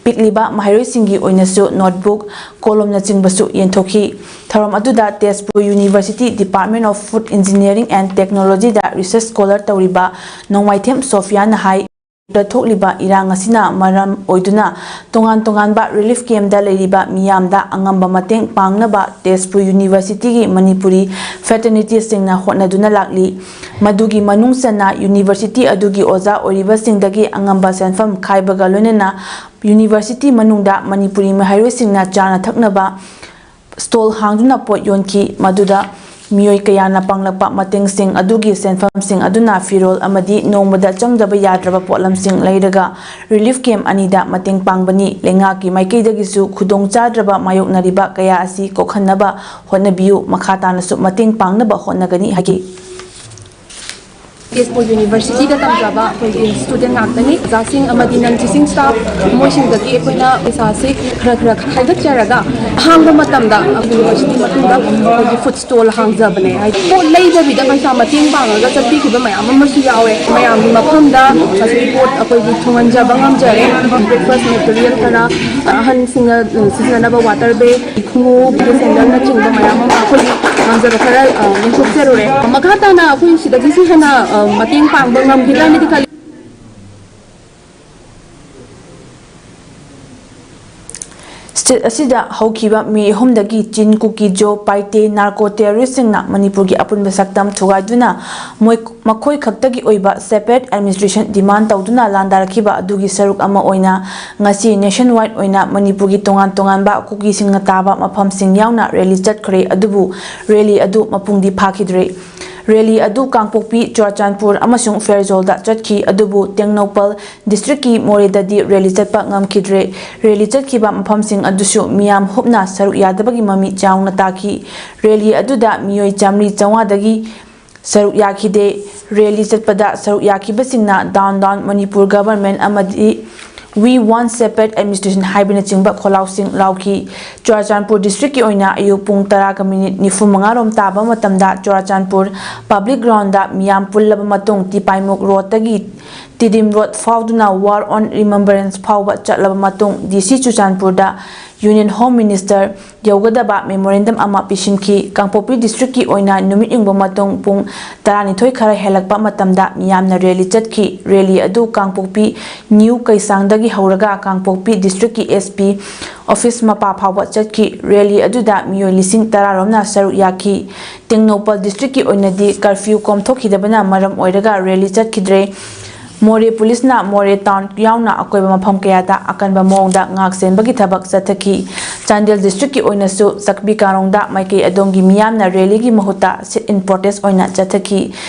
ꯄꯤꯛꯂꯤꯕ ꯃꯍꯩꯔꯣꯏꯁꯤꯡꯒꯤ ꯑꯣꯏꯅꯁꯨ ꯅꯣꯠꯕꯨꯛ, ꯀꯣꯂꯣꯝꯅꯆꯤꯡꯕꯁꯨ ꯌꯦꯟꯊꯣꯛꯈꯤ꯫ ꯊꯧꯔꯝ ꯑꯗꯨꯗ Tezpur university Department of Food Engineering and Technologyꯗ ꯔꯤꯁꯔꯆ ꯁ꯭ꯀꯣꯂꯔ ꯇꯧꯔꯤꯕ ꯅꯣꯡꯃꯥꯏꯊꯦꯝ ꯁꯣꯐꯤꯌꯥꯅ ꯍꯥꯏ, ꯊꯣꯛꯂꯤꯕ ꯏꯔꯥꯡ ꯑꯁꯤꯅ ꯃꯔꯝ ꯑꯣꯏꯗꯨꯅ ꯇꯣꯉꯥꯟ ꯇꯣꯉꯥꯟꯕ ꯔꯤꯂꯤꯐ ꯀꯦꯝꯞꯇ ꯂꯩꯔꯤꯕ ꯃꯤꯌꯥꯝꯗ ꯑꯉꯝꯕ ꯃꯇꯦꯡ ꯄꯥꯡꯅꯕ ꯇꯦꯖꯄꯨꯔ ꯌꯨꯅꯤꯚꯔꯁꯤꯇꯤꯒꯤ ꯃꯅꯤꯄꯨꯔꯤ ꯐ꯭ꯔꯦꯇꯔꯅꯤꯇꯤꯁꯤꯡꯅ ꯍꯣꯠꯅꯗꯨꯅ ꯂꯥꯛꯂꯤ꯫ ꯃꯗꯨꯒꯤ ꯃꯅꯨꯡ ꯆꯟꯅ ꯌꯨꯅꯤꯚꯔꯁꯤꯇꯤ ꯑꯗꯨꯒꯤ ꯑꯣꯖꯥ ꯑꯣꯏꯔꯤꯕꯁꯤꯡꯗꯒꯤ ꯑꯉꯝꯕ ꯁꯦꯟꯐꯝ ꯈꯥꯏꯕꯒ ꯂꯣꯏꯅꯅ ꯌꯨꯅꯤꯚꯔꯁꯤꯇꯤ ꯃꯅꯨꯡꯗ ꯃꯅꯤꯄꯨꯔꯤ ꯃꯍꯩꯔꯣꯏꯁꯤꯡꯅ ꯆꯥꯅ ꯊꯛꯅꯕ ꯁ꯭ꯇꯣꯜ ꯍꯥꯡꯗꯨꯅ ꯄꯣꯠ ꯌꯣꯟꯈꯤ꯫ ꯃꯗꯨꯗ ꯃꯤꯑꯣꯏ ꯀꯌꯥꯅ ꯄꯥꯡꯂꯛꯄ ꯃꯇꯦꯡꯁꯤꯡ ꯑꯗꯨꯒꯤ ꯁꯦꯟꯐꯝꯁꯤꯡ ꯑꯗꯨꯅ ꯐꯤꯔꯣꯜ ꯑꯃꯗꯤ ꯅꯣꯡꯃꯗ ꯆꯪꯗꯕ ꯌꯥꯗ꯭ꯔꯕ ꯄꯣꯠꯂꯝꯁꯤꯡ ꯂꯩꯔꯒ ꯔꯤꯂꯤꯐ ꯀꯦꯝꯞ ꯑꯅꯤꯗ ꯃꯇꯦꯡ ꯄꯥꯡꯕꯅꯤ꯫ ꯂꯩꯉꯥꯛꯀꯤ ꯃꯥꯏꯀꯩꯗꯒꯤꯁꯨ ꯈꯨꯗꯣꯡꯆꯥꯗ꯭ꯔꯕ ꯃꯥꯌꯣꯛꯅꯔꯤꯕ ꯀꯌꯥ ꯑꯁꯤ ꯀꯣꯛꯍꯟꯅꯕ ꯍꯣꯠꯅꯕꯤꯌꯨ, ꯃꯈꯥ ꯇꯥꯅꯁꯨ ꯃꯇꯦꯡ ꯄꯥꯡꯅꯕ ꯍꯣꯠꯅꯒꯅꯤ ꯍꯥꯏꯈꯤ꯫ ꯇꯦꯖꯄꯨꯔ ꯌꯨꯅꯤꯚꯔꯁꯤꯇꯤꯗ ꯇꯝꯖꯕ ꯑꯩꯈꯣꯏꯒꯤ ꯁ꯭ꯇꯨꯗꯦꯟ ꯉꯥꯛꯇꯅꯤ꯫ ꯑꯣꯖꯥꯁꯤꯡ ꯑꯃꯗꯤ ꯅꯟ ꯇꯤꯆꯤꯡ ꯁ꯭ꯇꯥꯐ, ꯃꯣꯏꯁꯤꯡꯗꯒꯤ ꯑꯩꯈꯣꯏꯅ ꯄꯩꯁꯥꯁꯤ ꯈꯔ ꯈꯔ ꯈꯥꯏꯒꯠꯆꯔꯒ ꯑꯍꯥꯡꯕ ꯃꯇꯝꯗ ꯌꯨꯅꯤꯚꯔꯁꯤꯇꯤ ꯃꯇꯨꯡꯗ ꯑꯩꯈꯣꯏꯒꯤ ꯐꯨꯗ ꯁ꯭ꯇꯣꯜ ꯍꯥꯡꯖꯕꯅꯦ꯫ ꯍꯥꯏꯗꯤ ꯄꯣꯠ ꯂꯩꯗꯕꯤꯗ ꯄꯩꯁꯥ ꯃꯇꯦꯡ ꯄꯥꯡꯉꯒ ꯆꯠꯄꯤꯈꯤꯕ ꯃꯌꯥꯝ ꯑꯃꯁꯨ ꯌꯥꯎꯋꯦ꯫ ꯃꯌꯥꯝꯒꯤ ꯃꯐꯝꯗ ꯉꯁꯤꯗꯤ ꯄꯣꯠ ꯑꯩꯈꯣꯏꯒꯤ ꯊꯨꯡꯍꯟꯖꯕ ꯉꯝꯖꯔꯦ꯫ ꯕ꯭ꯔꯦꯛꯐꯥꯁ ꯃꯦꯇꯔꯤꯌꯦꯜ ꯈꯔ, ꯑꯍꯟꯁꯤꯡꯅ ꯁꯤꯖꯤꯟꯅꯅꯕ ꯋꯥꯇꯔ ꯕꯦꯒ, ꯈꯣꯡꯎꯞ, ꯁꯦꯟꯗꯜꯅꯆꯤꯡꯕ ꯃꯌꯥꯝ ꯑꯃ ꯑꯩꯈꯣꯏꯒꯤ ꯉꯝꯖꯕ ꯈꯔ, ꯑ, ꯌꯦꯟꯊꯣꯛꯆꯔꯨꯔꯦ꯫ ꯃꯈꯥ ꯇꯥꯅ ꯑꯩꯈꯣꯏ ꯁꯤꯗꯒꯤꯁꯨ ꯍꯦꯟꯅ, ꯑ, ꯃꯇꯦꯡ ꯄꯥꯡꯕ ꯉꯝꯈꯤꯗ꯭ꯔꯥꯅꯗꯤ ꯈꯜꯂꯤ꯫ ꯑꯁꯤꯗ ꯍꯧꯈꯤꯕ ꯃꯦ ꯑꯍꯨꯝꯗꯒꯤ ꯆꯤꯟ ꯀꯨꯀꯤ ꯖꯣ ꯄꯥꯏꯇꯦ ꯅꯥꯔꯀꯣ ꯇꯦꯔꯣꯔꯤꯁꯁꯤꯡꯅ ꯃꯅꯤꯄꯨꯔꯒꯤ ꯑꯄꯨꯟꯕ ꯁꯛꯇꯝ ꯊꯨꯒꯥꯏꯗꯨꯅ ꯃꯣꯏ ꯃꯈꯣꯏ ꯈꯛꯇꯒꯤ ꯑꯣꯏꯕ separate administration demand ꯇꯧꯗꯨꯅ ꯂꯥꯟꯗꯥꯔꯛꯈꯤꯕ ꯑꯗꯨꯒꯤ ꯁꯔꯨꯛ ꯑꯃ ꯑꯣꯏꯅ ꯉꯁꯤ nationwide ꯑꯣꯏꯅ ꯃꯅꯤꯄꯨꯔꯒꯤ ꯇꯣꯉꯥꯟ ꯇꯣꯉꯥꯟꯕ ꯀꯨꯀꯤꯁꯤꯡꯅ ꯇꯥꯕ ꯃꯐꯝꯁꯤꯡ ꯌꯥꯎꯅ rally ꯆꯠꯈ꯭ꯔꯦ꯫ ꯑꯗꯨꯕꯨ rally ꯑꯗꯨ ꯃꯄꯨꯡꯗꯤ ꯐꯥꯈꯤꯗ꯭ꯔꯦ꯫ Rally ꯑꯗꯨ ꯀꯥꯡꯄꯣꯛꯄꯤ, ꯆꯨꯔꯥꯆꯥꯟꯄꯨꯔ ꯑꯃꯁꯨꯡ ꯐꯦꯔꯖꯣꯜꯗ ꯆꯠꯈꯤ꯫ ꯑꯗꯨꯕꯨ ꯇꯦꯡꯅꯧꯄꯜ districtꯀꯤ ꯃꯣꯔꯦꯗꯗꯤ rally ꯆꯠꯄ ꯉꯝꯈꯤꯗ꯭ꯔꯦ꯫ Rally ꯆꯠꯈꯤꯕ ꯃꯐꯝꯁꯤꯡ ꯑꯗꯨꯁꯨ ꯃꯤꯌꯥꯝ ꯍꯨꯞꯅ ꯁꯔꯨꯛ ꯌꯥꯗꯕꯒꯤ ꯃꯃꯤ ꯆꯥꯎꯅ ꯇꯥꯈꯤ꯫ Rally ꯑꯗꯨꯗ ꯃꯤꯑꯣꯏ ꯆꯥꯃꯔꯤ ꯆꯥꯝꯃꯉꯥꯗꯒꯤ ꯁꯔꯨꯛ ꯌꯥꯈꯤꯗꯦ꯫ Rally ꯆꯠꯄꯗ ꯁꯔꯨꯛ ꯌꯥꯈꯤꯕꯁꯤꯡꯅ Down Down Manipur Government ꯑꯃꯗꯤ We Want Separate Administration ꯍꯥꯏꯕꯅꯆꯤꯡꯕ ꯈꯣꯜꯂꯥꯎꯁꯤꯡ ꯂꯥꯎꯈꯤ꯫ ꯆꯨꯔꯥꯆꯥꯟꯄꯨꯔ districtꯀꯤ ꯑꯣꯏꯅ ꯑꯌꯨꯛ ꯄꯨꯡ ꯇꯔꯥꯒ minute ꯅꯤꯐꯨ ꯃꯉꯥ ꯔꯣꯝ ꯇꯥꯕ ꯃꯇꯝꯗ ꯆꯨꯔꯥꯆꯥꯟꯄꯨꯔ public groundꯗ ꯃꯤꯌꯥꯝ ꯄꯨꯜꯂꯕ ꯃꯇꯨꯡ ꯇꯤꯄꯥꯏꯃꯨꯛ roadꯇꯒꯤ ꯇꯤꯗꯤꯝ road ꯐꯥꯎꯗꯨꯅ Wall of Remembrance ꯐꯥꯎꯕ ꯆꯠꯂꯕ ꯃꯇꯨꯡ DC ꯆꯨꯔꯥꯆꯥꯟꯄꯨꯔꯗ Union Home Minister ꯌꯧꯒꯗꯕ memorandum ꯑꯃ ꯄꯤꯁꯤꯟꯈꯤ꯫ ꯀꯥꯡꯄꯣꯛꯄꯤ districtꯀꯤ ꯑꯣꯏꯅ ꯅꯨꯃꯤꯠ ꯌꯨꯡꯕ ꯃꯇꯨꯡ ꯄꯨꯡ ꯇꯔꯥꯅꯤꯊꯣꯏ ꯈꯔ ꯍꯦꯜꯂꯛꯄ ꯃꯇꯝꯗ ꯃꯤꯌꯥꯝꯅ rally ꯆꯠꯈꯤ꯫ Rally ꯑꯗꯨ ꯀꯥꯡꯄꯣꯛꯄꯤ ꯅ꯭ꯌꯨ ꯀꯩꯁꯥꯡꯗꯒꯤ ꯍꯧꯔꯒ ꯀꯥꯡꯄꯣꯛꯄꯤ districtꯀꯤ SP office ꯃꯄꯥ ꯐꯥꯎꯕ ꯆꯠꯈꯤ꯫ Rally ꯑꯗꯨꯗ ꯃꯤꯑꯣꯏ ꯂꯤꯁꯤꯡ ꯇꯔꯥ ꯔꯣꯝꯅ ꯁꯔꯨꯛ ꯌꯥꯈꯤ꯫ ꯇꯦꯡꯅꯧꯄꯜ districtꯀꯤ ꯑꯣꯏꯅꯗꯤ curfew ꯀꯣꯝꯊꯣꯛꯈꯤꯗꯕꯅ ꯃꯔꯝ ꯑꯣꯏꯔꯒ rally ꯆꯠꯈꯤꯗ꯭ꯔꯦ꯫ ꯃꯣꯔꯦ ꯄꯨꯂꯤꯁꯅ ꯃꯣꯔꯦ town ꯌꯥꯎꯅ ꯑꯀꯣꯏꯕ ꯃꯐꯝ ꯀꯌꯥꯗ ꯑꯀꯟꯕ ꯃꯑꯣꯡꯗ ꯉꯥꯛ ꯁꯦꯟꯕꯒꯤ ꯊꯕꯛ ꯆꯠꯊꯈꯤ꯫ ꯆꯥꯟꯗꯦꯜ districtꯀꯤ ꯑꯣꯏꯅꯁꯨ ꯆꯛꯄꯤ ꯀꯥꯔꯣꯡꯗ ꯃꯥꯏꯀꯩ ꯑꯗꯣꯝꯒꯤ ꯃꯤꯌꯥꯝꯅ rallyꯒꯤ ꯃꯍꯨꯠꯇ sit-in protest ꯑꯣꯏꯅ ꯆꯠꯊꯈꯤ꯫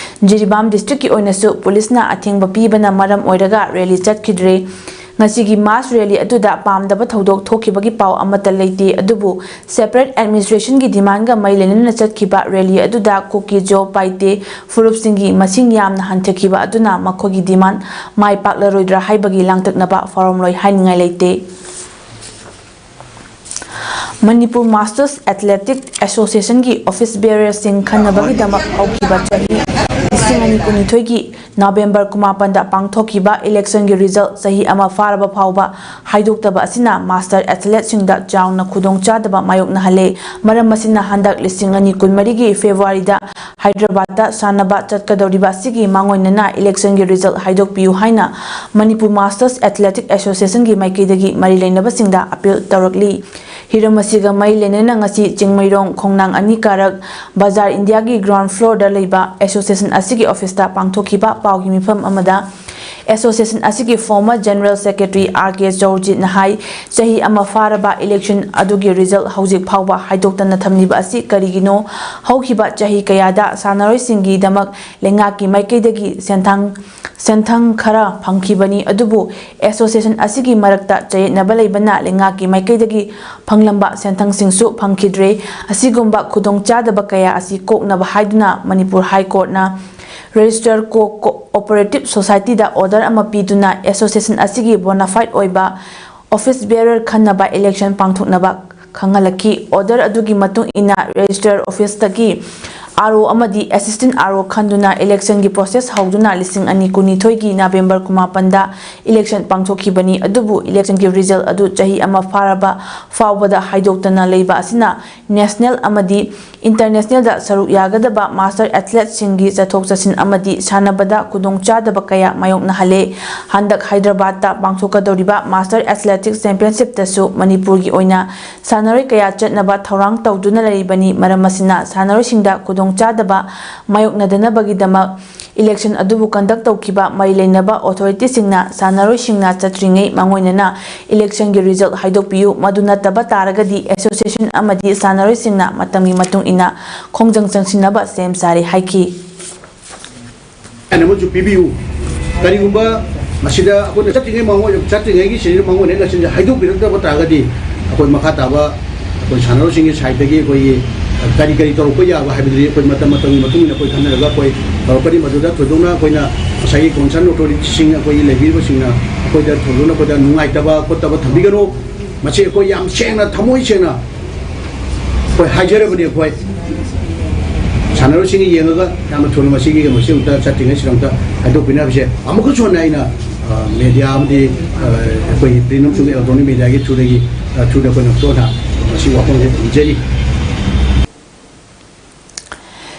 ꯖꯤꯔꯤꯕꯥꯝ districtꯀꯤ ꯑꯣꯏꯅꯁꯨ ꯄꯨꯂꯤꯁꯅ ꯑꯊꯤꯡꯕ ꯄꯤꯕꯅ ꯃꯔꯝ ꯑꯣꯏꯔꯒ rally ꯆꯠꯈꯤꯗ꯭ꯔꯦ꯫ ꯉꯁꯤꯒꯤ mass rally ꯑꯗꯨꯗ ꯄꯥꯝꯗꯕ ꯊꯧꯗꯣꯛ ꯊꯣꯛꯈꯤꯕꯒꯤ ꯄꯥꯎ ꯑꯃꯠꯇ ꯂꯩꯇꯦ꯫ ꯑꯗꯨꯕꯨ separate administrationꯒꯤ demandꯒ ꯃꯔꯤ ꯂꯩꯅꯅ ꯆꯠꯈꯤꯕ rally ꯑꯗꯨꯗ ꯀꯨꯀꯤ ꯖꯣ ꯄꯥꯏꯇꯦ ꯐꯨꯔꯨꯞꯁꯤꯡꯒꯤ ꯃꯁꯤꯡ ꯌꯥꯝꯅ ꯍꯟꯊꯈꯤꯕ ꯑꯗꯨꯅ ꯃꯈꯣꯏꯒꯤ demand ꯃꯥꯏ ꯄꯥꯛꯂꯔꯣꯏꯗ꯭ꯔꯥ ꯍꯥꯏꯕꯒꯤ ꯂꯥꯡꯇꯛꯅꯕ ꯐꯥꯎꯔꯝꯂꯣꯏ ꯍꯥꯏꯅꯤꯡꯉꯥꯏ ꯂꯩꯇꯦ꯫ ꯃꯅꯤꯄꯨꯔ Masters Athletic Associationꯒꯤ office bearerꯁꯤꯡ ꯈꯟꯅꯕꯒꯤꯗꯃꯛ ꯍꯧꯈꯤꯕ ꯆꯍꯤ ꯂꯤꯁꯤꯡ ꯑꯅꯤ ꯀꯨꯟꯅꯤꯊꯣꯏꯒꯤ ꯅꯕꯦꯝꯕꯔ ꯀꯨꯟꯃꯥꯄꯟꯗ ꯄꯥꯡꯊꯣꯛꯈꯤꯕ ꯏꯂꯦꯛꯁꯟꯒꯤ ꯔꯤꯖꯜ ꯆꯍꯤ ꯑꯃ ꯐꯥꯔꯕ ꯐꯥꯎꯕ ꯍꯥꯏꯗꯣꯛꯇꯕ ꯑꯁꯤꯅ ꯃꯥꯁꯇꯔ ꯑꯦꯊꯂꯦꯠꯁꯤꯡꯗ ꯆꯥꯎꯅ ꯈꯨꯗꯣꯡꯆꯥꯗꯕ ꯃꯥꯌꯣꯛꯅꯍꯜꯂꯦ꯫ ꯃꯔꯝ ꯑꯁꯤꯅ ꯍꯟꯗꯛ ꯂꯤꯁꯤꯡ ꯑꯅꯤ ꯀꯨꯟꯃꯔꯤꯒꯤ ꯐꯦꯕ꯭ꯔꯨꯋꯥꯔꯤꯗ ꯍꯥꯏꯗ꯭ꯔꯕꯥꯗꯇ ꯁꯥꯟꯅꯕ ꯆꯠꯀꯗꯧꯔꯤꯕ ꯑꯁꯤꯒꯤ ꯃꯥꯡꯑꯣꯏꯅꯅ ꯏꯂꯦꯛꯁꯟꯒꯤ ꯔꯤꯖꯜ ꯍꯥꯏꯗꯣꯛꯄꯤꯌꯨ ꯍꯥꯏꯅ ꯃꯅꯤꯄꯨꯔ ꯃꯥꯁꯇꯔꯁ ꯑꯦꯊꯂꯦꯇꯤꯛ ꯑꯦꯁꯣꯁꯤꯌꯦꯁꯟꯒꯤ ꯃꯥꯏꯀꯩꯗꯒꯤ ꯃꯔꯤ ꯂꯩꯅꯕꯁꯤꯡꯗ ꯑꯄꯤꯜ ꯇꯧꯔꯛꯂꯤ꯫ ꯍꯤꯔꯝ ꯑꯁꯤꯒ ꯃꯔꯤ ꯂꯩꯅꯅ ꯉꯁꯤ ꯆꯤꯡꯃꯩꯔꯣꯡ ꯈꯣꯡꯅꯥꯡ ꯑꯅꯤ ꯀꯥꯔꯛ ꯕꯖꯥꯔ ꯏꯟꯗꯤꯌꯥꯒꯤ ꯒ꯭ꯔꯥꯎꯟ ꯐ꯭ꯂꯣꯔꯗ ꯂꯩꯕ ꯑꯦꯁꯣꯁꯤꯌꯦꯁꯟ ꯑꯁꯤꯒꯤ ꯑꯣꯐꯤꯁꯇ ꯄꯥꯡꯊꯣꯛꯈꯤꯕ ꯄꯥꯎꯒꯤ ꯃꯤꯐꯝ ꯑꯃꯗ ꯑꯦꯁꯣꯁꯤꯌꯦꯁꯟ ꯑꯁꯤꯒꯤ ꯐꯣꯔꯃꯔ ꯖꯦꯅꯔꯦꯜ ꯁꯦꯀ꯭ꯔꯦꯇꯔꯤ ꯑꯥꯔ ꯀꯦ ꯆꯧꯔꯖꯤꯠꯅ ꯍꯥꯏ, ꯆꯍꯤ ꯑꯃ ꯐꯥꯔꯕ ꯏꯂꯦꯛꯁꯟ ꯑꯗꯨꯒꯤ ꯔꯤꯖꯜ ꯍꯧꯖꯤꯛ ꯐꯥꯎꯕ ꯍꯥꯏꯗꯣꯛꯇꯅ ꯊꯝꯂꯤꯕ ꯑꯁꯤ ꯀꯔꯤꯒꯤꯅꯣ? ꯍꯧꯈꯤꯕ ꯆꯍꯤ ꯀꯌꯥꯗ ꯁꯥꯟꯅꯔꯣꯏꯁꯤꯡꯒꯤꯗꯃꯛ ꯂꯩꯉꯥꯛꯀꯤ ꯃꯥꯏꯀꯩꯗꯒꯤ ꯁꯦꯟꯊꯪ ꯁꯦꯟꯊꯪ ꯈꯔ ꯐꯪꯈꯤꯕꯅꯤ, ꯑꯗꯨꯕꯨ ꯑꯦꯁꯣꯁꯤꯌꯦꯁꯟ ꯑꯁꯤꯒꯤ ꯃꯔꯛꯇ ꯆꯌꯦꯠꯅꯕ ꯂꯩꯕꯅ ꯂꯩꯉꯥꯛꯀꯤ ꯃꯥꯏꯀꯩꯗꯒꯤ ꯐꯪꯂꯝꯕ ꯁꯦꯟꯊꯪꯁꯤꯡꯁꯨ ꯐꯪꯈꯤꯗ꯭ꯔꯦ꯫ ꯑꯁꯤꯒꯨꯝꯕ ꯈꯨꯗꯣꯡꯆꯥꯗꯕ ꯀꯌꯥ ꯑꯁꯤ ꯀꯣꯛꯅꯕ ꯍꯥꯏꯗꯨꯅ ꯃꯅꯤꯄꯨꯔ ꯍꯥꯏ ꯀꯣꯔꯠꯅ ꯔꯦꯖꯤꯁꯇꯔ ꯀꯣ-, ꯀꯣꯑꯣꯄꯔꯦꯇꯤꯚ ꯁꯣꯁꯥꯏꯇꯤꯗ ꯑꯣꯔꯗꯔ ꯑꯃ ꯄꯤꯗꯨꯅ ꯑꯦꯁꯣꯁꯤꯌꯦꯁꯟ ꯑꯁꯤꯒꯤ ꯕꯣꯅꯥꯐꯥꯏꯗ ꯑꯣꯏꯕ ꯑꯣꯐꯤꯁ ꯕꯦꯔꯔ ꯈꯟꯅꯕ ꯏꯂꯦꯛꯁꯟ ꯄꯥꯡꯊꯣꯛꯅꯕ ꯈꯪꯍꯜꯂꯛꯈꯤ꯫ ꯑꯣꯔꯗꯔ ꯑꯗꯨꯒꯤ ꯃꯇꯨꯡ ꯏꯟꯅ ꯔꯦꯖꯤꯁꯇꯔ ꯑꯣꯐꯤꯁꯇꯒꯤ ꯑꯥꯔ ꯑꯣ ꯑꯃꯗꯤ ꯑꯦꯁꯤꯁꯇꯦꯟ ꯑꯥꯔ ꯑꯣ ꯈꯟꯗꯨꯅ ꯏꯂꯦꯛꯁꯟꯒꯤ ꯄ꯭ꯔꯣꯁꯦꯁ ꯍꯧꯗꯨꯅ ꯂꯤꯁꯤꯡ ꯑꯅꯤ ꯀꯨꯟꯅꯤꯊꯣꯏꯒꯤ ꯅꯕꯦꯝꯕꯔ ꯀꯨꯟꯃꯥꯄꯟꯗ ꯏꯂꯦꯛꯁꯟ ꯄꯥꯡꯊꯣꯛꯈꯤꯕꯅꯤ꯫ ꯑꯗꯨꯕꯨ ꯏꯂꯦꯛꯁꯟꯒꯤ ꯔꯤꯖꯜ ꯑꯗꯨ ꯆꯍꯤ ꯑꯃ ꯐꯥꯔꯕ ꯐꯥꯎꯕꯗ ꯍꯥꯏꯗꯣꯛꯇꯅ ꯂꯩꯕ ꯑꯁꯤꯅ ꯅꯦꯁꯅꯦꯜ ꯑꯃꯗꯤ ꯏꯟꯇꯔꯅꯦꯁꯅꯦꯜꯗ ꯁꯔꯨꯛ ꯌꯥꯒꯗꯕ ꯃꯥꯁꯇꯔ ꯑꯦꯊꯂꯦꯠꯁꯤꯡꯒꯤ ꯆꯠꯊꯣꯛ ꯆꯠꯁꯤꯟ ꯑꯃꯗꯤ ꯁꯥꯟꯅꯕꯗ ꯈꯨꯗꯣꯡꯆꯥꯗꯕ ꯀꯌꯥ ꯃꯥꯌꯣꯛꯅꯍꯜꯂꯦ꯫ ꯍꯟꯗꯛ ꯍꯥꯏꯗ꯭ꯔꯕꯥꯗꯇ ꯄꯥꯡꯊꯣꯛꯀꯗꯧꯔꯤꯕ ꯃꯥꯁꯇꯔ ꯑꯦꯊꯂꯦꯇꯤꯛꯁ ꯆꯦꯝꯄꯤꯌꯟꯁꯤꯞꯇꯁꯨ ꯃꯅꯤꯄꯨꯔꯒꯤ ꯑꯣꯏꯅ ꯁꯥꯟꯅꯔꯣꯏ ꯀꯌꯥ ꯆꯠꯅꯕ ꯊꯧꯔꯥꯡ ꯇꯧꯗꯨꯅ ꯂꯩꯔꯤꯕꯅꯤ꯫ ꯃꯔꯝ ꯑꯁꯤꯅ ꯁꯥꯟꯅꯔꯣꯏꯁꯤꯡꯗ ꯈꯨꯗꯣꯡꯆꯥꯗꯕ ꯃꯥꯌꯣꯛꯅꯗꯅꯕꯒꯤꯗꯃꯛ ꯏꯂꯦꯛꯁꯟ ꯑꯗꯨꯕꯨ ꯀꯟꯗꯛ ꯇꯧꯈꯤꯕ ꯃꯔꯤ ꯂꯩꯅꯕ ꯑꯣꯊꯣꯔꯤꯇꯤꯁꯤꯡꯅ ꯁꯥꯟꯅꯔꯣꯏꯁꯤꯡꯅ ꯆꯠꯇ꯭ꯔꯤꯉꯩ ꯃꯥꯡꯑꯣꯏꯅꯅ ꯏꯂꯦꯛꯁꯟꯒꯤ ꯔꯤꯖꯜ ꯍꯥꯏꯗꯣꯛꯄꯤꯌꯨ, ꯃꯗꯨ ꯅꯠꯇꯕ ꯇꯥꯔꯒꯗꯤ ꯑꯦꯁꯣꯁꯤꯌꯦꯁꯟ ꯑꯃꯗꯤ ꯁꯥꯟꯅꯔꯣꯏꯁꯤꯡꯅ ꯃꯇꯝꯒꯤ ꯃꯇꯨꯡ ꯏꯟꯅ ꯈꯣꯡꯖꯪ ꯆꯪꯁꯤꯟꯅꯕ ꯁꯦꯝ ꯁꯥꯔꯦ ꯍꯥꯏꯈꯤ꯫ ꯑꯃꯁꯨ ꯄꯤꯕꯤꯌꯨ꯫ ꯀꯔꯤꯒꯨꯝꯕ ꯃꯁꯤꯗ ꯑꯩꯈꯣꯏꯅ ꯆꯠꯇ꯭ꯔꯤꯉꯩ ꯃꯥꯡꯑꯣꯏ-, ꯆꯠꯇ꯭ꯔꯤꯉꯩꯒꯤ ꯁꯤꯗ ꯃꯥꯡꯑꯣꯏꯅ ꯏꯂꯦꯛꯁꯟꯁꯦ ꯍꯥꯏꯗꯣꯛꯄꯤꯔꯛꯇꯕ ꯇꯥꯔꯒꯗꯤ ꯑꯩꯈꯣꯏ ꯃꯈꯥ ꯇꯥꯕ ꯑꯩꯈꯣꯏ ꯁꯥꯟꯅꯔꯣꯏꯁꯤꯡꯒꯤ ꯁꯥꯏꯠꯇꯒꯤ ꯑꯩꯈꯣꯏꯒꯤ ꯀꯔꯤ ꯀꯔꯤ ꯇꯧꯔꯛꯄ ꯌꯥꯕ ꯍꯥꯏꯕꯗꯨꯗꯤ ꯑꯩꯈꯣꯏ ꯃꯇꯝ ꯃꯇꯝꯒꯤ ꯃꯇꯨꯡ ꯏꯟꯅ ꯑꯩꯈꯣꯏ ꯈꯟꯅꯔꯒ ꯑꯩꯈꯣꯏ ꯇꯧꯔꯛꯀꯅꯤ꯫ ꯃꯗꯨꯗ ꯊꯣꯏꯗꯣꯛꯅ ꯑꯩꯈꯣꯏꯅ ꯉꯁꯥꯏꯒꯤ ꯀꯣꯟꯁꯔꯟ ꯑꯣꯊꯣꯔꯤꯇꯤꯁꯤꯡ ꯑꯩꯈꯣꯏꯒꯤ ꯂꯩꯕꯤꯔꯤꯕꯁꯤꯡꯅ ꯑꯩꯈꯣꯏꯗ ꯊꯣꯏꯗꯣꯛꯅ ꯑꯩꯈꯣꯏꯗ ꯅꯨꯡꯉꯥꯏꯇꯕ ꯈꯣꯠꯇꯕ ꯊꯝꯕꯤꯒꯅꯨ꯫ ꯃꯁꯤ ꯑꯩꯈꯣꯏ ꯌꯥꯝ ꯁꯦꯡꯅ, ꯊꯃꯣꯏ ꯁꯦꯡꯅ ꯑꯩꯈꯣꯏ ꯍꯥꯏꯖꯔꯕꯅꯤ꯫ ꯑꯩꯈꯣꯏ ꯁꯥꯟꯅꯔꯣꯏꯁꯤꯡꯒꯤ ꯌꯦꯡꯉꯒ ꯌꯥꯝꯅ ꯊꯨꯅ ꯃꯁꯤꯒꯤ ꯀꯩꯅꯣꯁꯤ ꯑꯃꯨꯛꯇ ꯆꯠꯇ꯭ꯔꯤꯉꯩꯁꯤꯗ ꯑꯃꯨꯛꯇ ꯍꯥꯏꯗꯣꯛꯄꯤꯅꯕꯁꯦ ꯑꯃꯨꯛꯀꯁꯨ ꯍꯟꯅ ꯑꯩꯅ, ꯑ, ꯃꯦꯗꯤꯌꯥ ꯑꯃꯗꯤ, ꯑ, ꯑꯩꯈꯣꯏꯒꯤ ꯄ꯭ꯔꯤꯟ ꯑꯃꯁꯨꯡ ꯏꯂꯦꯛꯇ꯭ꯔꯣꯅꯤꯛ ꯃꯦꯗꯤꯌꯥꯒꯤ ꯊ꯭ꯔꯨꯗꯒꯤ, ꯑ, ꯊ꯭ꯔꯨꯗ ꯑꯩꯈꯣꯏꯅ ꯑꯃꯨꯛꯇ ꯍꯟꯅ ꯃꯁꯤ ꯋꯥꯐꯝꯁꯦ ꯊꯝꯖꯔꯤ꯫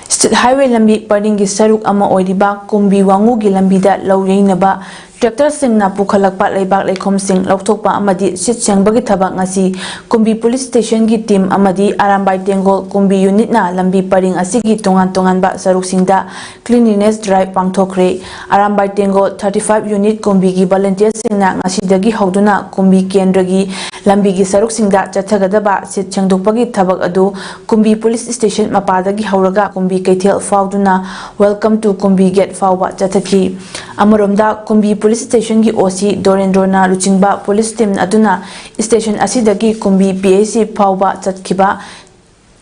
ꯁ꯭ꯇꯦꯠ ꯍꯥꯏꯋꯦ ꯂꯝꯕꯤ ꯄꯔꯤꯡꯒꯤ ꯁꯔꯨꯛ ꯑꯃ ꯑꯣꯏꯔꯤꯕ ꯀꯨꯝꯕꯤ ꯋꯥꯉꯨꯒꯤ ꯂꯝꯕꯤꯗ ꯂꯧ ꯌꯩꯅꯕ ꯇ꯭ꯔꯦꯛꯇꯔꯁꯤꯡꯅ ꯄꯨꯈꯠꯂꯛꯄ ꯂꯩꯕꯥꯛ ꯂꯩꯈꯣꯝꯁꯤꯡ ꯂꯧꯊꯣꯛꯄ ꯑꯃꯗꯤ ꯁꯤꯠ ꯁꯦꯡꯕꯒꯤ ꯊꯕꯛ ꯉꯁꯤ ꯀꯨꯝꯕꯤ ꯄꯨꯂꯤꯁ ꯁ꯭ꯇꯦꯁꯟꯒꯤ ꯇꯤꯝ ꯑꯃꯗꯤ ꯑꯔꯥꯝꯕꯥꯏ ꯇꯦꯡꯒꯣꯜ ꯀꯨꯝꯕꯤ ꯌꯨꯅꯤꯠꯅ ꯂꯝꯕꯤ ꯄꯔꯤꯡ ꯑꯁꯤꯒꯤ ꯇꯣꯉꯥꯟ ꯇꯣꯉꯥꯟꯕ ꯁꯔꯨꯛꯁꯤꯡꯗ cleanliness drive ꯄꯥꯡꯊꯣꯛꯈ꯭ꯔꯦ꯫ Arambai ꯇꯦꯡꯒꯣꯜ thirty five unit ꯀꯨꯝꯕꯤꯒꯤ volunteerꯁꯤꯡꯅ ꯉꯁꯤꯗꯒꯤ ꯍꯧꯗꯨꯅ ꯀꯨꯝꯕꯤ ꯀꯦꯟꯗ꯭ꯔꯒꯤ ꯂꯝꯕꯤꯒꯤ ꯁꯔꯨꯛꯁꯤꯡꯗ ꯆꯠꯊꯒꯗꯕ ꯁꯤꯠ ꯁꯦꯡꯗꯣꯛꯄꯒꯤ ꯊꯕꯛ ꯑꯗꯨ ꯀꯨꯝꯕꯤ ꯄꯨꯂꯤꯁ ꯁ꯭ꯇꯦꯁꯟ ꯃꯄꯥꯗꯒꯤ ꯍꯧꯔꯒ ꯀꯨꯝꯕꯤ ꯀꯩꯊꯦꯜ ꯐꯥꯎꯗꯨꯅ Welcome to ꯀꯨꯝꯕꯤ ꯒꯦꯠ ꯐꯥꯎꯕ ꯆꯠꯊꯈꯤ꯫ ꯑꯃꯔꯣꯝꯗ ꯀꯨꯝꯕꯤ ꯄꯨꯂꯤꯁ ꯁ꯭ꯇꯦꯁꯟꯒꯤ ꯑꯣ ꯁꯤ ꯗꯣꯔꯦꯟꯗ꯭ꯔꯣꯅ ꯂꯨꯆꯤꯡꯕ ꯄꯨꯂꯤꯁ ꯇꯤꯝ ꯑꯗꯨꯅ ꯁ꯭ꯇꯦꯁꯟ ꯑꯁꯤꯗꯒꯤ ꯀꯨꯝꯕꯤ ꯄꯤ ꯑꯩꯆ ꯁꯤ ꯐꯥꯎꯕ ꯆꯠꯈꯤꯕ,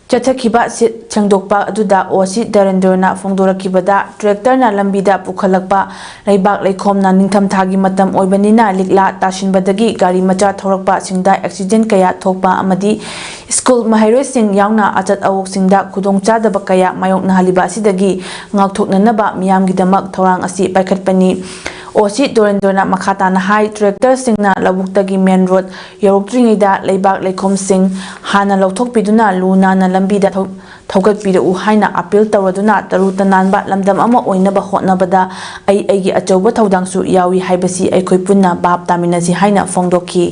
ꯆꯠꯊꯈꯤꯕ ꯁꯤꯠ ꯁꯦꯡꯗꯣꯛꯄ ꯑꯗꯨꯗ ꯑꯣ ꯁꯤ ꯗꯔꯦꯟꯗ꯭ꯔꯣꯅ ꯐꯣꯡꯗꯣꯔꯛꯈꯤꯕꯗ, ꯇ꯭ꯔꯦꯛꯇꯔꯅ ꯂꯝꯕꯤꯗ ꯄꯨꯈꯠꯂꯛꯄ ꯂꯩꯕꯥꯛ ꯂꯩꯈꯣꯝꯅ ꯅꯤꯡꯊꯝꯊꯥꯒꯤ ꯃꯇꯝ ꯑꯣꯏꯕꯅꯤꯅ ꯂꯤꯛꯂꯥ ꯇꯥꯁꯤꯟꯕꯗꯒꯤ ꯒꯥꯔꯤ ꯃꯆꯥ ꯊꯧꯔꯛꯄꯁꯤꯡꯗ ꯑꯦꯛꯁꯤꯗꯦꯟ ꯀꯌꯥ ꯊꯣꯛꯄ ꯑꯃꯗꯤ ꯁ꯭ꯀꯨꯜ ꯃꯍꯩꯔꯣꯏꯁꯤꯡ ꯌꯥꯎꯅ ꯑꯆꯠ ꯑꯋꯣꯛꯁꯤꯡꯗ ꯈꯨꯗꯣꯡꯆꯥꯗꯕ ꯀꯌꯥ ꯃꯥꯌꯣꯛꯅꯍꯜꯂꯤꯕ ꯑꯁꯤꯗꯒꯤ ꯉꯥꯛꯊꯣꯛꯅꯅꯕ ꯃꯤꯌꯥꯝꯒꯤꯗꯃꯛ ꯊꯧꯔꯥꯡ ꯑꯁꯤ ꯄꯥꯏꯈꯠꯄꯅꯤ꯫ ꯑꯣ ꯁꯤ ꯗꯣꯔꯦꯟꯗ꯭ꯔꯣꯅ ꯃꯈꯥ ꯇꯥꯅ ꯍꯥꯏ, ꯇ꯭ꯔꯦꯛꯇꯔꯁꯤꯡꯅ ꯂꯧꯕꯨꯛꯇꯒꯤ ꯃꯦꯟ ꯔꯣꯗ ꯌꯧꯔꯛꯇ꯭ꯔꯤꯉꯩꯗ ꯂꯩꯕꯥꯛ ꯂꯩꯈꯣꯝꯁꯤꯡ ꯍꯥꯟꯅ ꯂꯧꯊꯣꯛꯄꯤꯗꯨꯅ ꯂꯨ ꯅꯥꯟꯅ ꯂꯝꯕꯤꯗ ꯊꯧ-, ꯊꯧꯒꯠꯄꯤꯔꯛꯎ ꯍꯥꯏꯅ ꯑꯥꯄꯤꯜ ꯇꯧꯔꯗꯨꯅ ꯇꯔꯨ ꯇꯅꯥꯟꯕ ꯂꯝꯗꯝ ꯑꯃ ꯑꯣꯏꯅꯕ ꯍꯣꯠꯅꯕꯗ ꯑꯩ ꯑꯩꯒꯤ ꯑꯆꯧꯕ ꯊꯧꯗꯥꯡꯁꯨ ꯌꯥꯎꯏ ꯍꯥꯏꯕꯁꯤ ꯑꯩꯈꯣꯏ ꯄꯨꯟꯅ ꯚꯥꯞ ꯇꯥꯃꯤꯟꯅꯁꯤ ꯍꯥꯏꯅ ꯐꯣꯡꯗꯣꯛꯈꯤ꯫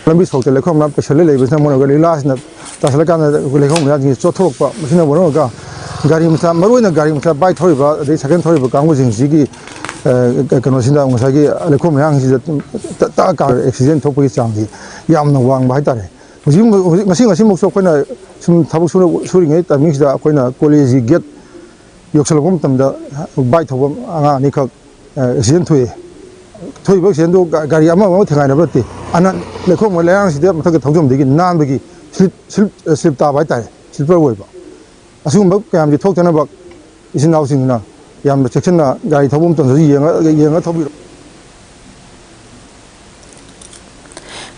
ꯂꯝꯕꯤ ꯁꯣꯔꯣꯛꯇ ꯂꯩꯈꯣꯝ ꯃꯌꯥꯝ ꯄꯩꯁꯜꯂ ꯂꯩꯕꯁꯤꯅ ꯃꯔꯝ ꯑꯣꯏꯔꯒ ꯂꯤꯛꯂꯥꯁꯤꯅ ꯇꯥꯁꯜꯂꯀꯥꯟꯗ ꯑꯩꯈꯣꯏ ꯂꯩꯈꯣꯝ ꯃꯌꯥꯝꯁꯤꯡꯁꯤ ꯆꯣꯠꯊꯣꯛꯄ, ꯃꯁꯤꯅ ꯃꯔꯝ ꯑꯣꯏꯔꯒ ꯒꯥꯔꯤ ꯃꯆꯥ, ꯃꯔꯨꯑꯣꯏꯅ ꯒꯥꯔꯤ ꯃꯆꯥ ꯕꯥꯏꯛ ꯊꯧꯔꯤꯕ ꯑꯗꯩ ꯁꯥꯏꯀꯜ ꯊꯧꯔꯤꯕ ꯀꯥꯡꯕꯨꯁꯤꯡꯁꯤꯒꯤ, ꯑ, ꯀꯩꯅꯣꯁꯤꯗ ꯉꯁꯥꯏꯒꯤ ꯂꯩꯈꯣꯝ ꯃꯌꯥꯝꯁꯤꯗ ꯇ-, ꯇ-, ꯇꯛꯑꯀꯥꯟꯗ ꯑꯦꯛꯁꯤꯗꯦꯟ ꯊꯣꯛꯄꯒꯤ ꯆꯥꯡꯁꯤ ꯌꯥꯝꯅ ꯋꯥꯡꯕ ꯍꯥꯏꯇꯥꯔꯦ꯫ ꯍꯧꯖꯤꯛ, ꯍꯧꯖꯤꯛ, ꯉꯁꯤ, ꯉꯁꯤꯃꯛꯁꯨ ꯑꯩꯈꯣꯏꯅ ꯁꯨꯝ ꯊꯕꯛ ꯁꯨꯔ-, ꯁꯨꯔꯤꯉꯩ ꯇꯥꯏꯃꯤꯡꯁꯤꯗ ꯑꯩꯈꯣꯏꯅ ꯀꯣꯂꯦꯖꯀꯤ ꯒꯦꯠ ꯌꯧꯁꯜꯂꯛꯄ ꯃꯇꯝꯗ ꯕꯥꯏꯛ ꯊꯧꯕ ꯑꯉꯥꯡ ꯑꯅꯤꯈꯛ, ꯑ, ꯑꯦꯛꯁꯤꯗꯦꯟ ꯊꯣꯛꯑꯦ꯫ ꯊꯣꯛꯏꯕ ꯑꯦꯛꯁꯤꯗꯦꯟꯗꯨ ꯒꯥ-, ꯒꯥꯔꯤ ꯑꯃ ꯑꯃ ꯊꯦꯡꯒꯥꯏꯅꯕ ꯅꯠꯇꯦ꯫ ꯑꯅ ꯂꯩꯈꯣꯝ ꯂꯩꯔꯥꯡꯁꯤꯗ ꯃꯊꯛꯇ ꯊꯧꯖꯤꯟꯕꯗꯒꯤ ꯅꯥꯟꯕꯒꯤ ꯁ꯭ꯂꯤꯞ, ꯁ꯭ꯂꯤꯞ, ꯑ, ꯁ꯭ꯂꯤꯞ ꯇꯥꯕ ꯍꯥꯏꯇꯥꯔꯦ, ꯁ꯭ꯂꯤꯞꯄꯔ ꯑꯣꯏꯕ꯫ ꯑꯁꯤꯒꯨꯝꯕ ꯀꯌꯥꯝꯁꯤ ꯊꯣꯛꯇꯅꯕ ꯏꯆꯤꯟ ꯏꯅꯥꯎꯁꯤꯡꯅ ꯌꯥꯝꯅ ꯆꯦꯛꯁꯤꯟꯅ ꯒꯥꯔꯤ ꯊꯧꯕ ꯃꯇꯝꯗꯁꯨ ꯌꯦꯡꯉ-, ꯌꯦꯡꯉ ꯊꯧꯕꯤꯔꯣ꯫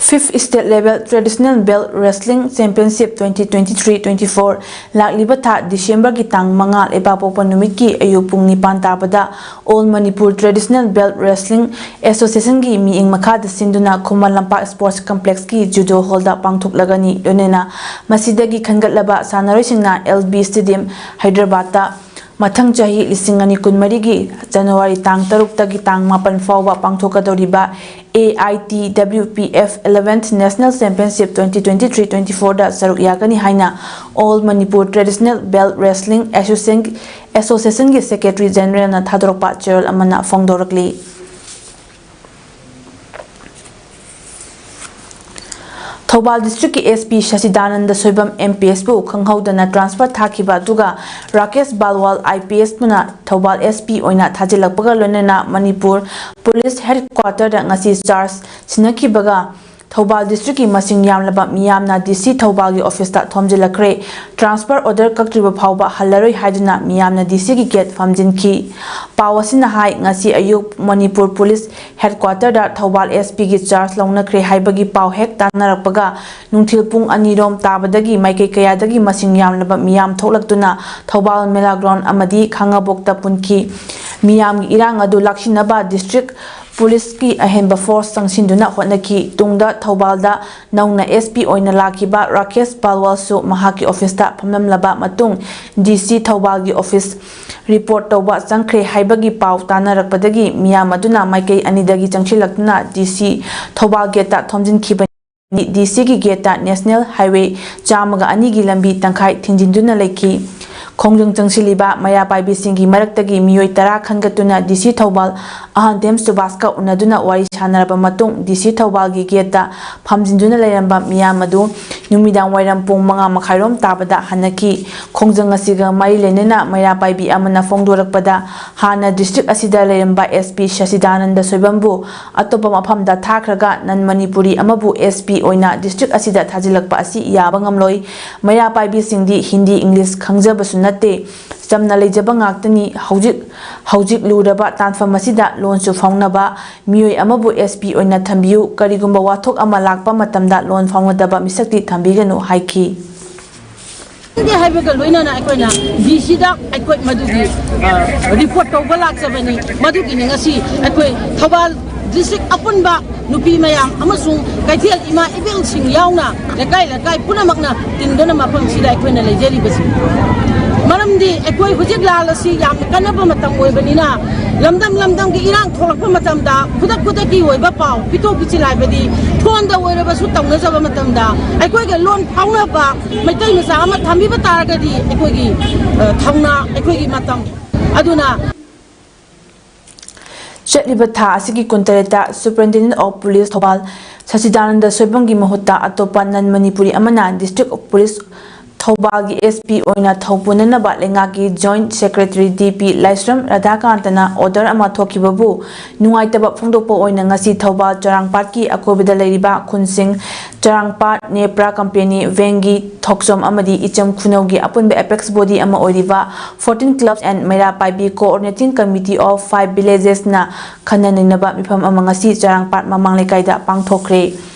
Fifth State Level Traditional Belt Wrestling Championship twenty twenty-three twenty-four ꯂꯥꯛꯂꯤꯕ ꯊꯥ ꯗꯤꯁꯦꯝꯕꯔꯒꯤ ꯇꯥꯡ ꯃꯉꯥ, ꯂꯩꯕꯥꯛꯄꯣꯛꯄ ꯅꯨꯃꯤꯠꯀꯤ ꯑꯌꯨꯛ ꯄꯨꯡ ꯅꯤꯄꯥꯟ ꯇꯥꯕꯗ All Manipur Traditional Belt Wrestling Associationꯒꯤ ꯃꯤꯠꯌꯦꯡ ꯃꯈꯥꯗ ꯁꯤꯟꯗꯨꯅ ꯈꯨꯃꯟ ꯂꯝꯄꯥꯛ Sports Complexꯀꯤ Judo Hallꯗ ꯄꯥꯡꯊꯣꯛꯂꯒꯅꯤ꯫ ꯂꯣꯏꯅꯅ ꯃꯁꯤꯗꯒꯤ ꯈꯟꯒꯠꯂꯕ ꯁꯥꯟꯅꯔꯣꯏꯁꯤꯡꯅ L B Stadium, ꯍꯥꯏꯗ꯭ꯔꯕꯥꯗꯇ ꯃꯊꯪ ꯆꯍꯤ ꯂꯤꯁꯤꯡ ꯑꯅꯤ ꯀꯨꯟꯃꯔꯤꯒꯤ ꯖꯅꯋꯥꯔꯤ ꯇꯥꯡ ꯇꯔꯨꯛꯇꯒꯤ ꯇꯥꯡ ꯃꯥꯄꯟ ꯐꯥꯎꯕ ꯄꯥꯡꯊꯣꯛꯀꯗꯧꯔꯤꯕ A I T W P F eleventh National Championship twenty twenty-three twenty-fourꯗ ꯁꯔꯨꯛ ꯌꯥꯒꯅꯤ ꯍꯥꯏꯅ All Manipur Traditional Belt Wrestling Association, Associationꯒꯤ Secretary Generalꯅ ꯊꯥꯗꯣꯔꯛꯄ ꯆꯦꯔꯣꯜ ꯑꯃꯅ ꯐꯣꯡꯗꯣꯔꯛꯂꯤ꯫ Thoubal Districtꯀꯤ S P ꯁꯆꯤꯗꯥꯅꯟꯗ Soibam M P S ꯄꯨ ꯈꯪꯍꯧꯗꯅ transfer ꯊꯥꯈꯤꯕ ꯑꯗꯨꯒ ꯔꯥꯀꯦꯁ ꯕꯥꯜꯋꯥꯜ I P S ꯄꯨꯅ ꯊꯧꯕꯥꯜ S P ꯑꯣꯏꯅ ꯊꯥꯖꯤꯜꯂꯛꯄꯒ ꯂꯣꯏꯅꯅ ꯃꯅꯤꯄꯨꯔ Police Headquarterꯗ ꯉꯁꯤ charge ꯁꯤꯟꯅꯈꯤꯕꯒ ꯊꯧꯕꯥꯜ Districtꯀꯤ ꯃꯁꯤꯡ ꯌꯥꯝꯂꯕ ꯃꯤꯌꯥꯝꯅ D C ꯊꯧꯕꯥꯜꯒꯤ officeꯇ ꯊꯣꯝꯖꯤꯜꯂꯛꯈ꯭ꯔꯦ꯫ Transfer order ꯀꯛꯇ꯭ꯔꯤꯕ ꯐꯥꯎꯕ ꯍꯜꯂꯔꯣꯏ ꯍꯥꯏꯗꯨꯅ ꯃꯤꯌꯥꯝꯅ D Cꯒꯤ gate ꯐꯝꯖꯤꯟꯈꯤ꯫ ꯄꯥꯎ ꯑꯁꯤꯅ ꯍꯥꯏ, ꯉꯁꯤ ꯑꯌꯨꯛ Manipur Police Headquarterꯗ Thoubal S Pꯒꯤ charge ꯂꯧꯅꯈ꯭ꯔꯦ ꯍꯥꯏꯕꯒꯤ ꯄꯥꯎ ꯍꯦꯛ ꯇꯥꯟꯅꯔꯛꯄꯒ ꯅꯨꯡꯊꯤꯜ ꯄꯨꯡ ꯑꯅꯤꯔꯣꯝ ꯇꯥꯕꯗꯒꯤ ꯃꯥꯏꯀꯩ ꯀꯌꯥꯗꯒꯤ ꯃꯁꯤꯡ ꯌꯥꯝꯂꯕ ꯃꯤꯌꯥꯝ ꯊꯣꯛꯂꯛꯇꯨꯅ ꯊꯧꯕꯥꯜ ꯃꯦꯂꯥ ground ꯑꯃꯗꯤ ꯈꯥꯉꯕꯣꯛꯇ ꯄꯨꯟꯈꯤ꯫ ꯃꯤꯌꯥꯝꯒꯤ ꯏꯔꯥꯡ ꯑꯗꯨ ꯂꯥꯛꯁꯤꯟꯅꯕ District Policeꯀꯤ ꯑꯍꯦꯟꯕ force ꯆꯪꯁꯤꯟꯗꯨꯅ ꯍꯣꯠꯅꯈꯤ꯫ ꯇꯨꯡꯗ ꯊꯧꯕꯥꯜꯗ ꯅꯧꯅ S P ꯑꯣꯏꯅ ꯂꯥꯛꯈꯤꯕ ꯔꯥꯀꯦꯁ ꯕꯥꯜꯋꯥꯜꯁꯨ ꯃꯍꯥꯛꯀꯤ officeꯇ ꯐꯝꯂꯝꯂꯕ ꯃꯇꯨꯡ D C ꯊꯧꯕꯥꯜꯒꯤ office report ꯇꯧꯕ ꯆꯪꯈ꯭ꯔꯦ ꯍꯥꯏꯕꯒꯤ ꯄꯥꯎ ꯇꯥꯟꯅꯔꯛꯄꯗꯒꯤ ꯃꯤꯌꯥꯝ ꯑꯗꯨꯅ ꯃꯥꯏꯀꯩ ꯑꯅꯤꯗꯒꯤ ꯆꯪꯁꯤꯜꯂꯛꯇꯨꯅ D C Thoubal gateꯇ ꯊꯣꯝꯖꯤꯟꯈꯤꯕꯅꯤ꯫ D Cꯒꯤ gateꯇ National Highway ꯆꯥꯝꯃꯒ ꯑꯅꯤꯒꯤ ꯂꯝꯕꯤ ꯇꯪꯈꯥꯏ ꯊꯤꯡꯖꯤꯟꯗꯨꯅ ꯂꯩꯈꯤ꯫ ꯈꯣꯡꯖꯪ ꯆꯪꯁꯤꯜꯂꯤꯕ ꯃꯩꯔꯥ ꯄꯥꯏꯕꯤꯁꯤꯡꯒꯤ ꯃꯔꯛꯇꯒꯤ ꯃꯤꯑꯣꯏ ꯇꯔꯥ ꯈꯟꯒꯠꯇꯨꯅ D C ꯊꯧꯕꯥꯜ ꯑꯍꯟꯗꯦꯝ ꯁꯨꯕꯥꯁꯀ ꯎꯅꯗꯨꯅ ꯋꯥꯔꯤ ꯁꯥꯟꯅꯔꯕ ꯃꯇꯨꯡ D C ꯊꯧꯕꯥꯜꯒꯤ gateꯇ ꯐꯝꯖꯤꯟꯗꯨꯅ ꯂꯩꯔꯝꯕ ꯃꯤꯌꯥꯝ ꯑꯗꯨ ꯅꯨꯃꯤꯗꯥꯡ ꯋꯥꯏꯔꯝ ꯄꯨꯡ ꯃꯉꯥ ꯃꯈꯥꯏꯔꯣꯝ ꯇꯥꯕꯗ ꯍꯟꯅꯈꯤ꯫ ꯈꯣꯡꯖꯪ ꯑꯁꯤꯒ ꯃꯔꯤ ꯂꯩꯅꯅ ꯃꯩꯔꯥ ꯄꯥꯏꯕꯤ ꯑꯃꯅ ꯐꯣꯡꯗꯣꯔꯛꯄꯗ, ꯍꯥꯟꯅ district ꯑꯁꯤꯗ ꯂꯩꯔꯝꯕ S P ꯁꯆꯤꯗꯥꯅꯟꯗ ꯁꯣꯏꯕꯝꯕꯨ ꯑꯇꯣꯞꯄ ꯃꯐꯝꯗ ꯊꯥꯈ꯭ꯔꯒ non Manipuri ꯑꯃꯕꯨ S P ꯑꯣꯏꯅ district ꯑꯁꯤꯗ ꯊꯥꯖꯤꯜꯂꯛꯄ ꯑꯁꯤ ꯌꯥꯕ ꯉꯝꯂꯣꯏ꯫ ꯃꯩꯔꯥ ꯄꯥꯏꯕꯤꯁꯤꯡꯗꯤ ꯍꯤꯟꯗꯤ, ꯏꯪꯂꯤꯁ ꯈꯪꯖꯕꯁꯨ ꯅꯠꯇꯦ꯫ ꯆꯝꯅ ꯂꯩꯖꯕ ꯉꯥꯛꯇꯅꯤ꯫ ꯍꯧꯖꯤꯛ, ꯍꯧꯖꯤꯛ ꯂꯨꯔꯕ ꯇꯥꯟꯐꯝ ꯑꯁꯤꯗ ꯂꯣꯟꯁꯨ ꯐꯥꯎꯅꯕ ꯃꯤꯑꯣꯏ ꯑꯃꯕꯨ ꯑꯦꯁ ꯄꯤ ꯑꯣꯏꯅ ꯊꯝꯕꯤꯌꯨ꯫ ꯀꯔꯤꯒꯨꯝꯕ ꯋꯥꯊꯣꯛ ꯑꯃ ꯂꯥꯛꯄ ꯃꯇꯝꯗ ꯂꯣꯟ ꯐꯥꯎꯅꯗꯕ ꯃꯤꯁꯛꯇꯤ ꯊꯝꯕꯤꯒꯅꯨ ꯍꯥꯏꯈꯤ꯫ ꯍꯥꯏꯕꯒ ꯂꯣꯏꯅꯅ ꯑꯩꯈꯣꯏꯅ ꯗꯤ ꯁꯤꯗ ꯑꯩꯈꯣꯏ ꯃꯗꯨꯒꯤ, ꯑ, ꯔꯤꯄꯣꯔꯠ ꯇꯧꯕ ꯂꯥꯛꯆꯕꯅꯤ꯫ ꯃꯗꯨꯒꯤꯅꯤ ꯉꯁꯤ ꯑꯩꯈꯣꯏ ꯊꯧꯕꯥꯜ ꯗꯤꯁꯇ꯭ꯔꯤꯛ ꯑꯄꯨꯟꯕ ꯅꯨꯄꯤ ꯃꯌꯥꯝ ꯑꯃꯁꯨꯡ ꯀꯩꯊꯦꯜ ꯏꯃꯥ ꯏꯕꯦꯜꯁꯤꯡ ꯌꯥꯎꯅ ꯂꯩꯀꯥꯏ ꯂꯩꯀꯥꯏ ꯄꯨꯝꯅꯃꯛꯅ ꯇꯤꯟꯗꯨꯅ ꯃꯐꯝꯁꯤꯗ ꯑꯩꯈꯣꯏꯅ ꯂꯩꯖꯔꯤꯕꯁꯤ꯫ ꯃꯔꯝꯗꯤ ꯑꯩꯈꯣꯏ ꯍꯧꯖꯤꯛ ꯂꯥꯜ ꯑꯁꯤ ꯌꯥꯝꯅ ꯀꯟꯅꯕ ꯃꯇꯝ ꯑꯣꯏꯕꯅꯤꯅ, ꯂꯝꯗꯝ ꯂꯝꯗꯝꯒꯤ ꯏꯔꯥꯡ ꯊꯣꯛꯂꯛꯄ ꯃꯇꯝꯗ ꯈꯨꯗꯛ ꯈꯨꯗꯛꯀꯤ ꯑꯣꯏꯕ ꯄꯥꯎ ꯄꯤꯊꯣꯛ ꯄꯤꯁꯤꯟ ꯍꯥꯏꯕꯗꯤ ꯐꯣꯟꯗ ꯑꯣꯏꯔꯕꯁꯨ ꯇꯧꯅꯖꯕ ꯃꯇꯝꯗ ꯑꯩꯈꯣꯏꯒ ꯂꯣꯟ ꯐꯥꯎꯅꯕ ꯃꯩꯇꯩ ꯃꯆꯥ ꯑꯃ ꯊꯝꯕꯤꯕ ꯇꯥꯔꯒꯗꯤ ꯑꯩꯈꯣꯏꯒꯤ, ꯑ, ꯊꯧꯅꯥ, ꯑꯩꯈꯣꯏꯒꯤ ꯃꯇꯝ ꯑꯗꯨꯅ ꯆꯠꯂꯤꯕ ꯊꯥ ꯑꯁꯤꯒꯤ ꯀꯨꯟꯇꯔꯦꯠꯇ Superintendent of Police ꯊꯧꯕꯥꯜ ꯁꯆꯤꯗꯥꯅꯟꯗ ꯁꯣꯏꯕꯝꯒꯤ ꯃꯍꯨꯠꯇ ꯑꯇꯣꯞꯄ ꯅꯟ ꯃꯅꯤꯄꯨꯔꯤ ꯑꯃꯅ District of Police ꯊꯧꯕꯥꯜꯒꯤ S P ꯑꯣꯏꯅ ꯊꯧ ꯄꯨꯅꯅꯕ ꯂꯩꯉꯥꯛꯀꯤ Joint Secretary ꯗꯤ ꯄꯤ ꯂꯥꯏꯁ꯭ꯔꯝ ꯔꯥꯙꯥꯀꯥꯟꯇꯅ order ꯑꯃ ꯊꯣꯛꯈꯤꯕꯕꯨ ꯅꯨꯡꯉꯥꯏꯇꯕ ꯐꯣꯡꯗꯣꯛꯄ ꯑꯣꯏꯅ ꯉꯁꯤ ꯊꯧꯕꯥꯜ ꯆꯔꯥꯡꯄꯥꯠꯀꯤ ꯑꯀꯣꯏꯕꯗ ꯂꯩꯔꯤꯕ ꯈꯨꯟꯁꯤꯡ ꯆꯔꯥꯡꯄꯥꯠ, ꯅꯦꯄ꯭ꯔꯥ ꯀꯝꯄꯦꯅꯤ, ꯚꯦꯡꯒꯤ, ꯊꯣꯛꯆꯣꯝ ꯑꯃꯗꯤ ꯏꯆꯝ ꯈꯨꯅꯧꯒꯤ ꯑꯄꯨꯟꯕ apex body ꯑꯃ ꯑꯣꯏꯔꯤꯕ fourteen clubs and ꯃꯩꯔꯥ ꯄꯥꯏꯕꯤ coordinating committee of five villages ꯅ ꯈꯟꯅ ꯅꯩꯅꯕ ꯃꯤꯐꯝ ꯑꯃ ꯉꯁꯤ ꯆꯔꯥꯡꯄꯥꯠ ꯃꯃꯥꯡ ꯂꯩꯀꯥꯏꯗ ꯄꯥꯡꯊꯣꯛꯈ꯭ꯔꯦ꯫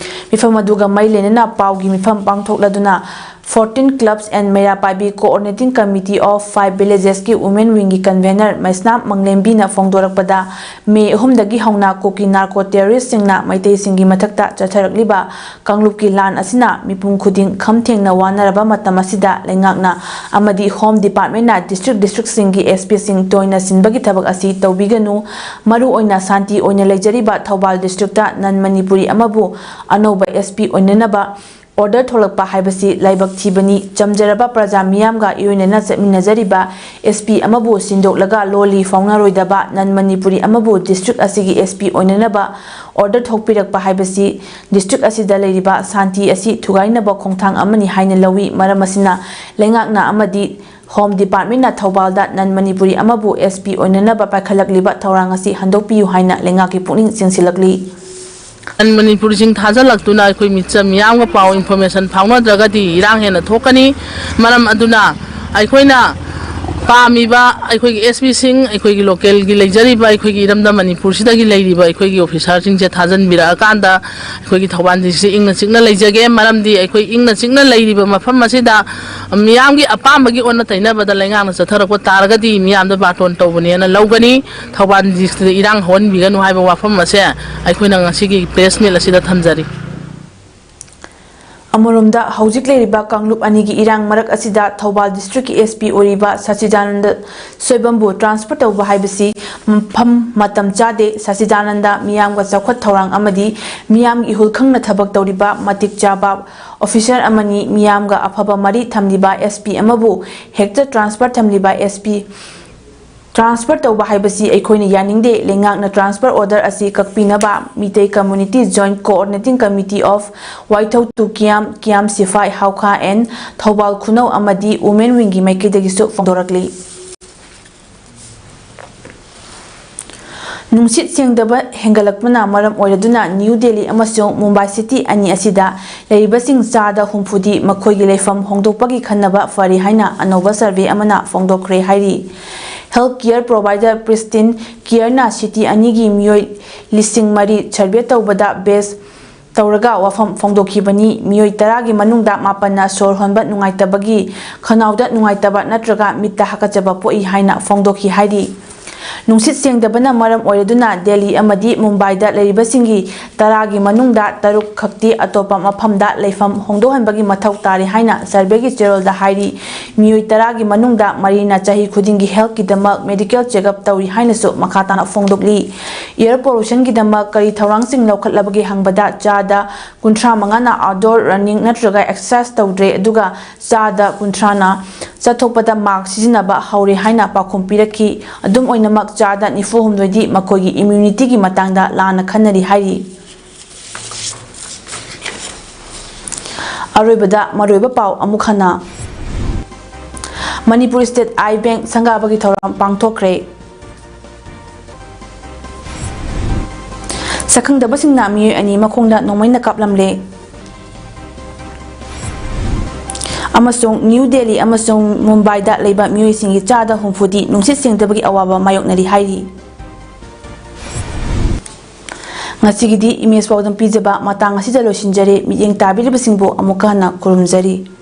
ꯃꯤꯐꯝ ꯑꯗꯨꯒ ꯃꯔꯤ ꯂꯩꯅꯅ ꯄꯥꯎꯒꯤ ꯃꯤꯐꯝ ꯄꯥꯡꯊꯣꯛꯂꯗꯨꯅ fourteen clubs and ꯃꯩꯔꯥ ꯄꯥꯏꯕꯤ coordinating committee of five villages ꯀꯤ women wing ꯒꯤ convener ꯃꯩꯁꯅꯥꯝ ꯃꯪꯂꯦꯝꯕꯤꯅ ꯐꯣꯡꯗꯣꯔꯛꯄꯗ, ꯃꯦ ꯑꯍꯨꯝꯗꯒꯤ ꯍꯧꯅ ꯀꯨꯀꯤ narco terrorist ꯁꯤꯡꯅ ꯃꯩꯇꯩꯁꯤꯡꯒꯤ ꯃꯊꯛꯇ ꯆꯠꯊꯔꯛꯂꯤꯕ ꯀꯥꯡꯂꯨꯞꯀꯤ ꯂꯥꯟ ꯑꯁꯤꯅ ꯃꯤꯄꯨꯝ ꯈꯨꯗꯤꯡ ꯈꯝ ꯊꯦꯡꯅ ꯋꯥꯅꯔꯕ ꯃꯇꯝ ꯑꯁꯤꯗ ꯂꯩꯉꯥꯛꯅ ꯑꯃꯗꯤ Home Department ꯅ district district ꯁꯤꯡꯒꯤ ꯑꯦꯁ ꯄꯤ ꯁꯤꯡ ꯇꯣꯏꯅ ꯁꯤꯟꯕꯒꯤ ꯊꯕꯛ ꯑꯁꯤ ꯇꯧꯕꯤꯒꯅꯨ꯫ ꯃꯔꯨ ꯑꯣꯏꯅ ꯁꯥꯟꯇꯤ ꯑꯣꯏꯅ ꯂꯩꯖꯔꯤꯕ ꯊꯧꯕꯥꯜ district ꯇ ꯅꯟ ꯃꯅꯤꯄꯨꯔꯤ ꯑꯃꯕꯨ ꯑꯅꯧꯕ ꯑꯦꯁ ꯄꯤ ꯑꯣꯏꯅꯅꯕ order ꯊꯣꯛꯂꯛꯄ ꯍꯥꯏꯕꯁꯤ ꯂꯥꯏꯕꯛ ꯊꯤꯕꯅꯤ꯫ ꯆꯝꯖꯔꯕ ꯄ꯭ꯔꯖꯥ ꯃꯤꯌꯥꯝꯒ ꯏꯔꯣꯏꯅꯅ ꯆꯠꯃꯤꯟꯅꯖꯔꯤꯕ ꯑꯦꯁ ꯄꯤ ꯑꯃꯕꯨ ꯁꯤꯟꯗꯣꯛꯂꯒ ꯂꯣꯜꯂꯤ ꯐꯥꯎꯅꯔꯣꯏꯗꯕ ꯅꯟ ꯃꯅꯤꯄꯨꯔꯤ ꯑꯃꯕꯨ district ꯑꯁꯤꯒꯤ ꯑꯦꯁ ꯄꯤ ꯑꯣꯏꯅꯅꯕ order ꯊꯣꯛꯄꯤꯔꯛꯄ ꯍꯥꯏꯕꯁꯤ district ꯑꯁꯤꯗ ꯂꯩꯔꯤꯕ ꯁꯥꯟꯇꯤ ꯑꯁꯤ ꯊꯨꯒꯥꯏꯅꯕ ꯈꯣꯡꯊꯥꯡ ꯑꯃꯅꯤ ꯍꯥꯏꯅ ꯂꯧꯏ꯫ ꯃꯔꯝ ꯑꯁꯤꯅ ꯂꯩꯉꯥꯛꯅ ꯑꯃꯗꯤ Home Department ꯅ ꯊꯧꯕꯥꯜꯗ ꯅꯟ ꯃꯅꯤꯄꯨꯔꯤ ꯑꯃꯕꯨ ꯑꯦꯁ ꯄꯤ ꯑꯣꯏꯅꯅꯕ ꯄꯥꯏꯈꯠꯂꯛꯂꯤꯕ ꯊꯧꯔꯥꯡ ꯑꯁꯤ ꯍꯟꯗꯣꯛꯄꯤꯌꯨ ꯍꯥꯏꯅ ꯂꯩꯉꯥꯛꯀꯤ ꯄꯨꯛꯅꯤꯡ ꯆꯤꯡꯁꯤꯜꯂꯛꯂꯤ꯫ ꯅꯟ ꯃꯅꯤꯄꯨꯔꯤꯁꯤꯡ ꯊꯥꯖꯤꯜꯂꯛꯇꯨꯅ ꯑꯩꯈꯣꯏ ꯃꯤꯆꯝ ꯃꯤꯌꯥꯝꯒ ꯄꯥꯎ information ꯐꯥꯎꯅꯗ꯭ꯔꯒꯗꯤ ꯏꯔꯥꯡ ꯍꯦꯟꯅ ꯊꯣꯛꯀꯅꯤ꯫ ꯃꯔꯝ ꯑꯗꯨꯅ ꯑꯩꯈꯣꯏꯅ ꯄꯥꯝꯃꯤꯕ ꯑꯩꯈꯣꯏꯒꯤ ꯑꯦꯁ ꯄꯤꯁꯤꯡ, ꯑꯩꯈꯣꯏꯒꯤ ꯂꯣꯀꯦꯜꯒꯤ ꯂꯩꯖꯔꯤꯕ ꯑꯩꯈꯣꯏꯒꯤ ꯏꯔꯝꯗꯝ ꯃꯅꯤꯄꯨꯔꯁꯤꯗꯒꯤ ꯂꯩꯔꯤꯕ ꯑꯩꯈꯣꯏꯒꯤ ꯑꯣꯐꯤꯁꯥꯔꯁꯤꯡꯁꯦ ꯊꯥꯖꯟꯕꯤꯔꯛꯑꯀꯥꯟꯗ ꯑꯩꯈꯣꯏꯒꯤ ꯊꯧꯕꯥꯜ ꯗꯤꯁꯇ꯭ꯔꯤꯛ ꯏꯪꯅ ꯆꯤꯛꯅ ꯂꯩꯖꯒꯦ꯫ ꯃꯔꯝꯗꯤ ꯑꯩꯈꯣꯏ ꯏꯪꯅ ꯆꯤꯛꯅ ꯂꯩꯔꯤꯕ ꯃꯐꯝ ꯑꯁꯤꯗ ꯃꯤꯌꯥꯝꯒꯤ ꯑꯄꯥꯝꯕꯒꯤ ꯑꯣꯟꯅ ꯇꯩꯅꯕꯗ ꯂꯩꯉꯥꯛꯅ ꯆꯠꯊꯔꯛꯄ ꯇꯥꯔꯒꯗꯤ ꯃꯤꯌꯥꯝꯗ ꯕꯥꯔꯇꯣꯟ ꯇꯧꯕꯅꯦꯅ ꯂꯧꯒꯅꯤ꯫ ꯊꯧꯕꯥꯜ ꯗꯤꯁꯇ꯭ꯔꯤꯛꯇ ꯏꯔꯥꯡ ꯍꯧꯍꯟꯕꯤꯒꯅꯨ ꯍꯥꯏꯕ ꯋꯥꯐꯝ ꯑꯁꯦ ꯑꯩꯈꯣꯏꯅ ꯉꯁꯤꯒꯤ ꯄ꯭ꯔꯦꯁ ꯃꯤꯠ ꯑꯁꯤꯗ ꯊꯝꯖꯔꯤ꯫ ꯑꯃꯔꯣꯝꯗ, ꯍꯧꯖꯤꯛ ꯂꯩꯔꯤꯕ ꯀꯥꯡꯂꯨꯞ ꯑꯅꯤꯒꯤ ꯏꯔꯥꯡ ꯃꯔꯛ ꯑꯁꯤꯗ ꯊꯧꯕꯥꯜ ꯗꯤꯁꯇ꯭ꯔꯤꯛꯀꯤ ꯑꯦꯁ ꯄꯤ ꯑꯣꯏꯔꯤꯕ ꯁꯆꯤꯗꯥꯅꯟꯗ ꯁꯣꯏꯕꯝꯕꯨ ꯇ꯭ꯔꯥꯟꯁꯐꯔ ꯇꯧꯕ ꯍꯥꯏꯕꯁꯤ ꯃꯐꯝ ꯃꯇꯝ ꯆꯥꯗꯦ꯫ ꯁꯆꯤꯗꯥꯅꯟꯗ ꯃꯤꯌꯥꯝꯒ ꯆꯥꯎꯈꯠ ꯊꯧꯔꯥꯡ ꯑꯃꯗꯤ ꯃꯤꯌꯥꯝꯒꯤ ꯏꯍꯨꯜ ꯈꯪꯅ ꯊꯕꯛ ꯇꯧꯔꯤꯕ ꯃꯇꯤꯛ ꯆꯥꯕ ꯑꯣꯐꯤꯁꯔ ꯑꯃꯅꯤ꯫ ꯃꯤꯌꯥꯝꯒ ꯑꯐꯕ ꯃꯔꯤ ꯊꯝꯂꯤꯕ ꯑꯦꯁ ꯄꯤ ꯑꯃꯕꯨ ꯍꯦꯛꯇ ꯇ꯭ꯔꯥꯟꯁꯐꯔ ꯊꯝꯂꯤꯕ ꯑꯦꯁ ꯄꯤ ꯇ꯭ꯔꯥꯟꯁꯐꯔ ꯇꯧꯕ ꯍꯥꯏꯕꯁꯤ ꯑꯩꯈꯣꯏꯅ ꯌꯥꯅꯤꯡꯗꯦ꯫ ꯂꯩꯉꯥꯛꯅ ꯇ꯭ꯔꯥꯟꯁꯐꯔ ꯑꯣꯔꯗꯔ ꯑꯁꯤ ꯀꯛꯄꯤꯅꯕ Meitei community joint coordinating committee of Waithou to Kiyam, Kiyam Siphai Haokha N Thoubal Khunou ꯑꯃꯗꯤ ꯋꯨꯃꯦꯟ ꯋꯤꯡꯒꯤ ꯃꯥꯏꯀꯩꯗꯒꯤꯁꯨ ꯐꯣꯡꯗꯣꯔꯛꯂꯤ꯫ ꯅꯨꯡꯁꯤꯠ ꯁꯦꯡꯗꯕ ꯍꯦꯟꯒꯠꯂꯛꯄꯅ ꯃꯔꯝ ꯑꯣꯏꯔꯗꯨꯅ ꯅ꯭ꯌꯨ ꯗꯦꯜꯂꯤ ꯑꯃꯁꯨꯡ ꯃꯨꯝꯕꯥꯏ ꯁꯤꯇꯤ ꯑꯅꯤ ꯑꯁꯤꯗ ꯂꯩꯔꯤꯕꯁꯤꯡ ꯆꯥꯗ ꯍꯨꯝꯐꯨꯗꯤ ꯃꯈꯣꯏꯒꯤ ꯂꯩꯐꯝ ꯍꯣꯡꯗꯣꯛꯄꯒꯤ ꯈꯟꯅꯕ ꯐꯔꯤ ꯍꯥꯏꯅ ꯑꯅꯧꯕ ꯁꯔꯚꯦ ꯑꯃꯅ ꯐꯣꯡꯗꯣꯛꯈ꯭ꯔꯦ ꯍꯥꯏꯔꯤ꯫ ꯍꯦꯜꯊ ꯀꯤꯌꯔ ꯄ꯭ꯔꯣꯚꯥꯏꯗꯔ ꯄ꯭ꯔꯤꯁꯇꯤꯟ ꯀꯤꯌꯔꯅ ꯁꯤꯇꯤ ꯑꯅꯤꯒꯤ ꯃꯤꯑꯣꯏ ꯂꯤꯁꯤꯡ ꯃꯔꯤ ꯁꯔꯚꯦ ꯇꯧꯕꯗ ꯕꯦꯁ ꯇꯧꯔꯒ ꯋꯥꯐꯝ ꯐꯣꯡꯗꯣꯛꯈꯤꯕꯅꯤ꯫ ꯃꯤꯑꯣꯏ ꯇꯔꯥꯒꯤ ꯃꯅꯨꯡꯗ ꯃꯥꯄꯟꯅ ꯁꯣꯔ ꯍꯣꯟꯕ ꯅꯨꯡꯉꯥꯏꯇꯕꯒꯤ, ꯈꯅꯥꯎꯗ ꯅꯨꯡꯉꯥꯏꯇꯕ ꯅꯠꯇ꯭ꯔꯒ ꯃꯤꯠꯇ ꯍꯥꯀꯠꯆꯕ ꯄꯣꯛꯏ ꯍꯥꯏꯅ ꯐꯣꯡꯗꯣꯛꯈꯤ ꯍꯥꯏꯔꯤ꯫ ꯅꯨꯡꯁꯤꯠ ꯁꯦꯡꯗꯕꯅ ꯃꯔꯝ ꯑꯣꯏꯔꯗꯨꯅ ꯗꯦꯜꯂꯤ ꯑꯃꯗꯤ ꯃꯨꯝꯕꯥꯏꯗ ꯂꯩꯔꯤꯕꯁꯤꯡꯒꯤ ꯇꯔꯥꯒꯤ ꯃꯅꯨꯡꯗ ꯇꯔꯨꯛ ꯈꯛꯇꯤ ꯑꯇꯣꯞꯄ ꯃꯐꯝꯗ ꯂꯩꯐꯝ ꯍꯣꯡꯗꯣꯛꯍꯟꯕꯒꯤ ꯃꯊꯧ ꯇꯥꯔꯤ ꯍꯥꯏꯅ ꯁꯔꯚꯦꯒꯤ ꯆꯦꯔꯣꯜꯗ ꯍꯥꯏꯔꯤ꯫ ꯃꯤꯑꯣꯏ ꯇꯔꯥꯒꯤ ꯃꯅꯨꯡꯗ ꯃꯔꯤꯅ ꯆꯍꯤ ꯈꯨꯗꯤꯡꯒꯤ ꯍꯦꯜꯊꯀꯤꯗꯃꯛ ꯃꯦꯗꯤꯀꯦꯜ ꯆꯦꯛꯑꯞ ꯇꯧꯔꯤ ꯍꯥꯏꯅꯁꯨ ꯃꯈꯥ ꯇꯥꯅ ꯐꯣꯡꯗꯣꯛꯂꯤ꯫ ꯑꯦꯌꯔ ꯄꯣꯂꯨꯁꯟꯒꯤꯗꯃꯛ ꯀꯔꯤ ꯊꯧꯔꯥꯡꯁꯤꯡ ꯂꯧꯈꯠꯂꯕꯒꯦ ꯍꯪꯕꯗ ꯆꯥꯗ ꯀꯨꯟꯊ꯭ꯔꯥ ꯃꯉꯥꯅ ꯑꯥꯎꯠꯗꯣꯔ ꯔꯟꯅꯤꯡ ꯅꯠꯇ꯭ꯔꯒ ꯑꯦꯛꯁꯔꯁꯥꯏꯁ ꯇꯧꯗ꯭ꯔꯦ, ꯑꯗꯨꯒ ꯆꯥꯗ ꯀꯨꯟꯊ꯭ꯔꯥꯅ ꯆꯠꯊꯣꯛꯄꯗ ꯃꯥꯛꯁ ꯁꯤꯖꯤꯟꯅꯕ ꯍꯧꯔꯦ ꯍꯥꯏꯅ ꯄꯥꯎꯈꯨꯝ ꯄꯤꯔꯛꯈꯤ꯫ ꯑꯗꯨꯝ ꯑꯣꯏꯅꯃꯛ, ꯆꯥꯗ ꯅꯤꯐꯨ ꯍꯨꯝꯗꯣꯏꯗꯤ ꯃꯈꯣꯏꯒꯤ ꯏꯝꯌꯨꯅꯤꯇꯤꯒꯤ ꯃꯇꯥꯡꯗ ꯂꯥꯟꯅ ꯈꯟꯅꯔꯤ ꯍꯥꯏꯔꯤ꯫ ꯑꯔꯣꯏꯕꯗ ꯃꯔꯨꯑꯣꯏꯕ ꯄꯥꯎ ꯑꯃꯨꯛ ꯍꯟꯅ꯫ ꯃꯅꯤꯄꯨꯔ ꯁ꯭ꯇꯦꯠ ꯑꯥꯏ ꯕꯦꯡꯛ ꯁꯪꯒꯥꯕꯒꯤ ꯊꯧꯔꯝ ꯄꯥꯡꯊꯣꯛꯈ꯭ꯔꯦ꯫ ꯁꯛꯈꯪꯗꯕꯁꯤꯡꯅ ꯃꯤꯑꯣꯏ ꯑꯅꯤ ꯃꯈꯣꯡꯗ ꯅꯣꯡꯃꯩꯅ ꯀꯥꯞꯂꯝꯂꯦ꯫ ꯑꯃꯁꯨꯡ ꯅ꯭ꯌꯨ ꯗꯦꯜꯂꯤ ꯑꯃꯁꯨꯡ ꯃꯨꯝꯕꯥꯏꯗ ꯂꯩꯕ ꯃꯤꯑꯣꯏꯁꯤꯡꯒꯤ ꯆꯥꯗ ꯍꯨꯝꯐꯨꯗꯤ ꯅꯨꯡꯁꯤꯠ ꯁꯦꯡꯗꯕꯒꯤ ꯑꯋꯥꯕ ꯃꯥꯌꯣꯛꯅꯔꯤ ꯍꯥꯏꯔꯤ꯫ ꯉꯁꯤꯒꯤꯗꯤ ꯏꯃꯦꯖ ꯄꯥꯎꯗꯝ ꯄꯤꯖꯕ ꯃꯇꯥꯡ ꯑꯁꯤꯗ ꯂꯣꯏꯁꯤꯟꯖꯔꯦ꯫ ꯃꯤꯠꯌꯦꯡ ꯇꯥꯕꯤꯔꯤꯕꯁꯤꯡꯕꯨ ꯑꯃꯨꯛꯀ ꯍꯟꯅ ꯈꯨꯔꯨꯝꯖꯔꯤ꯫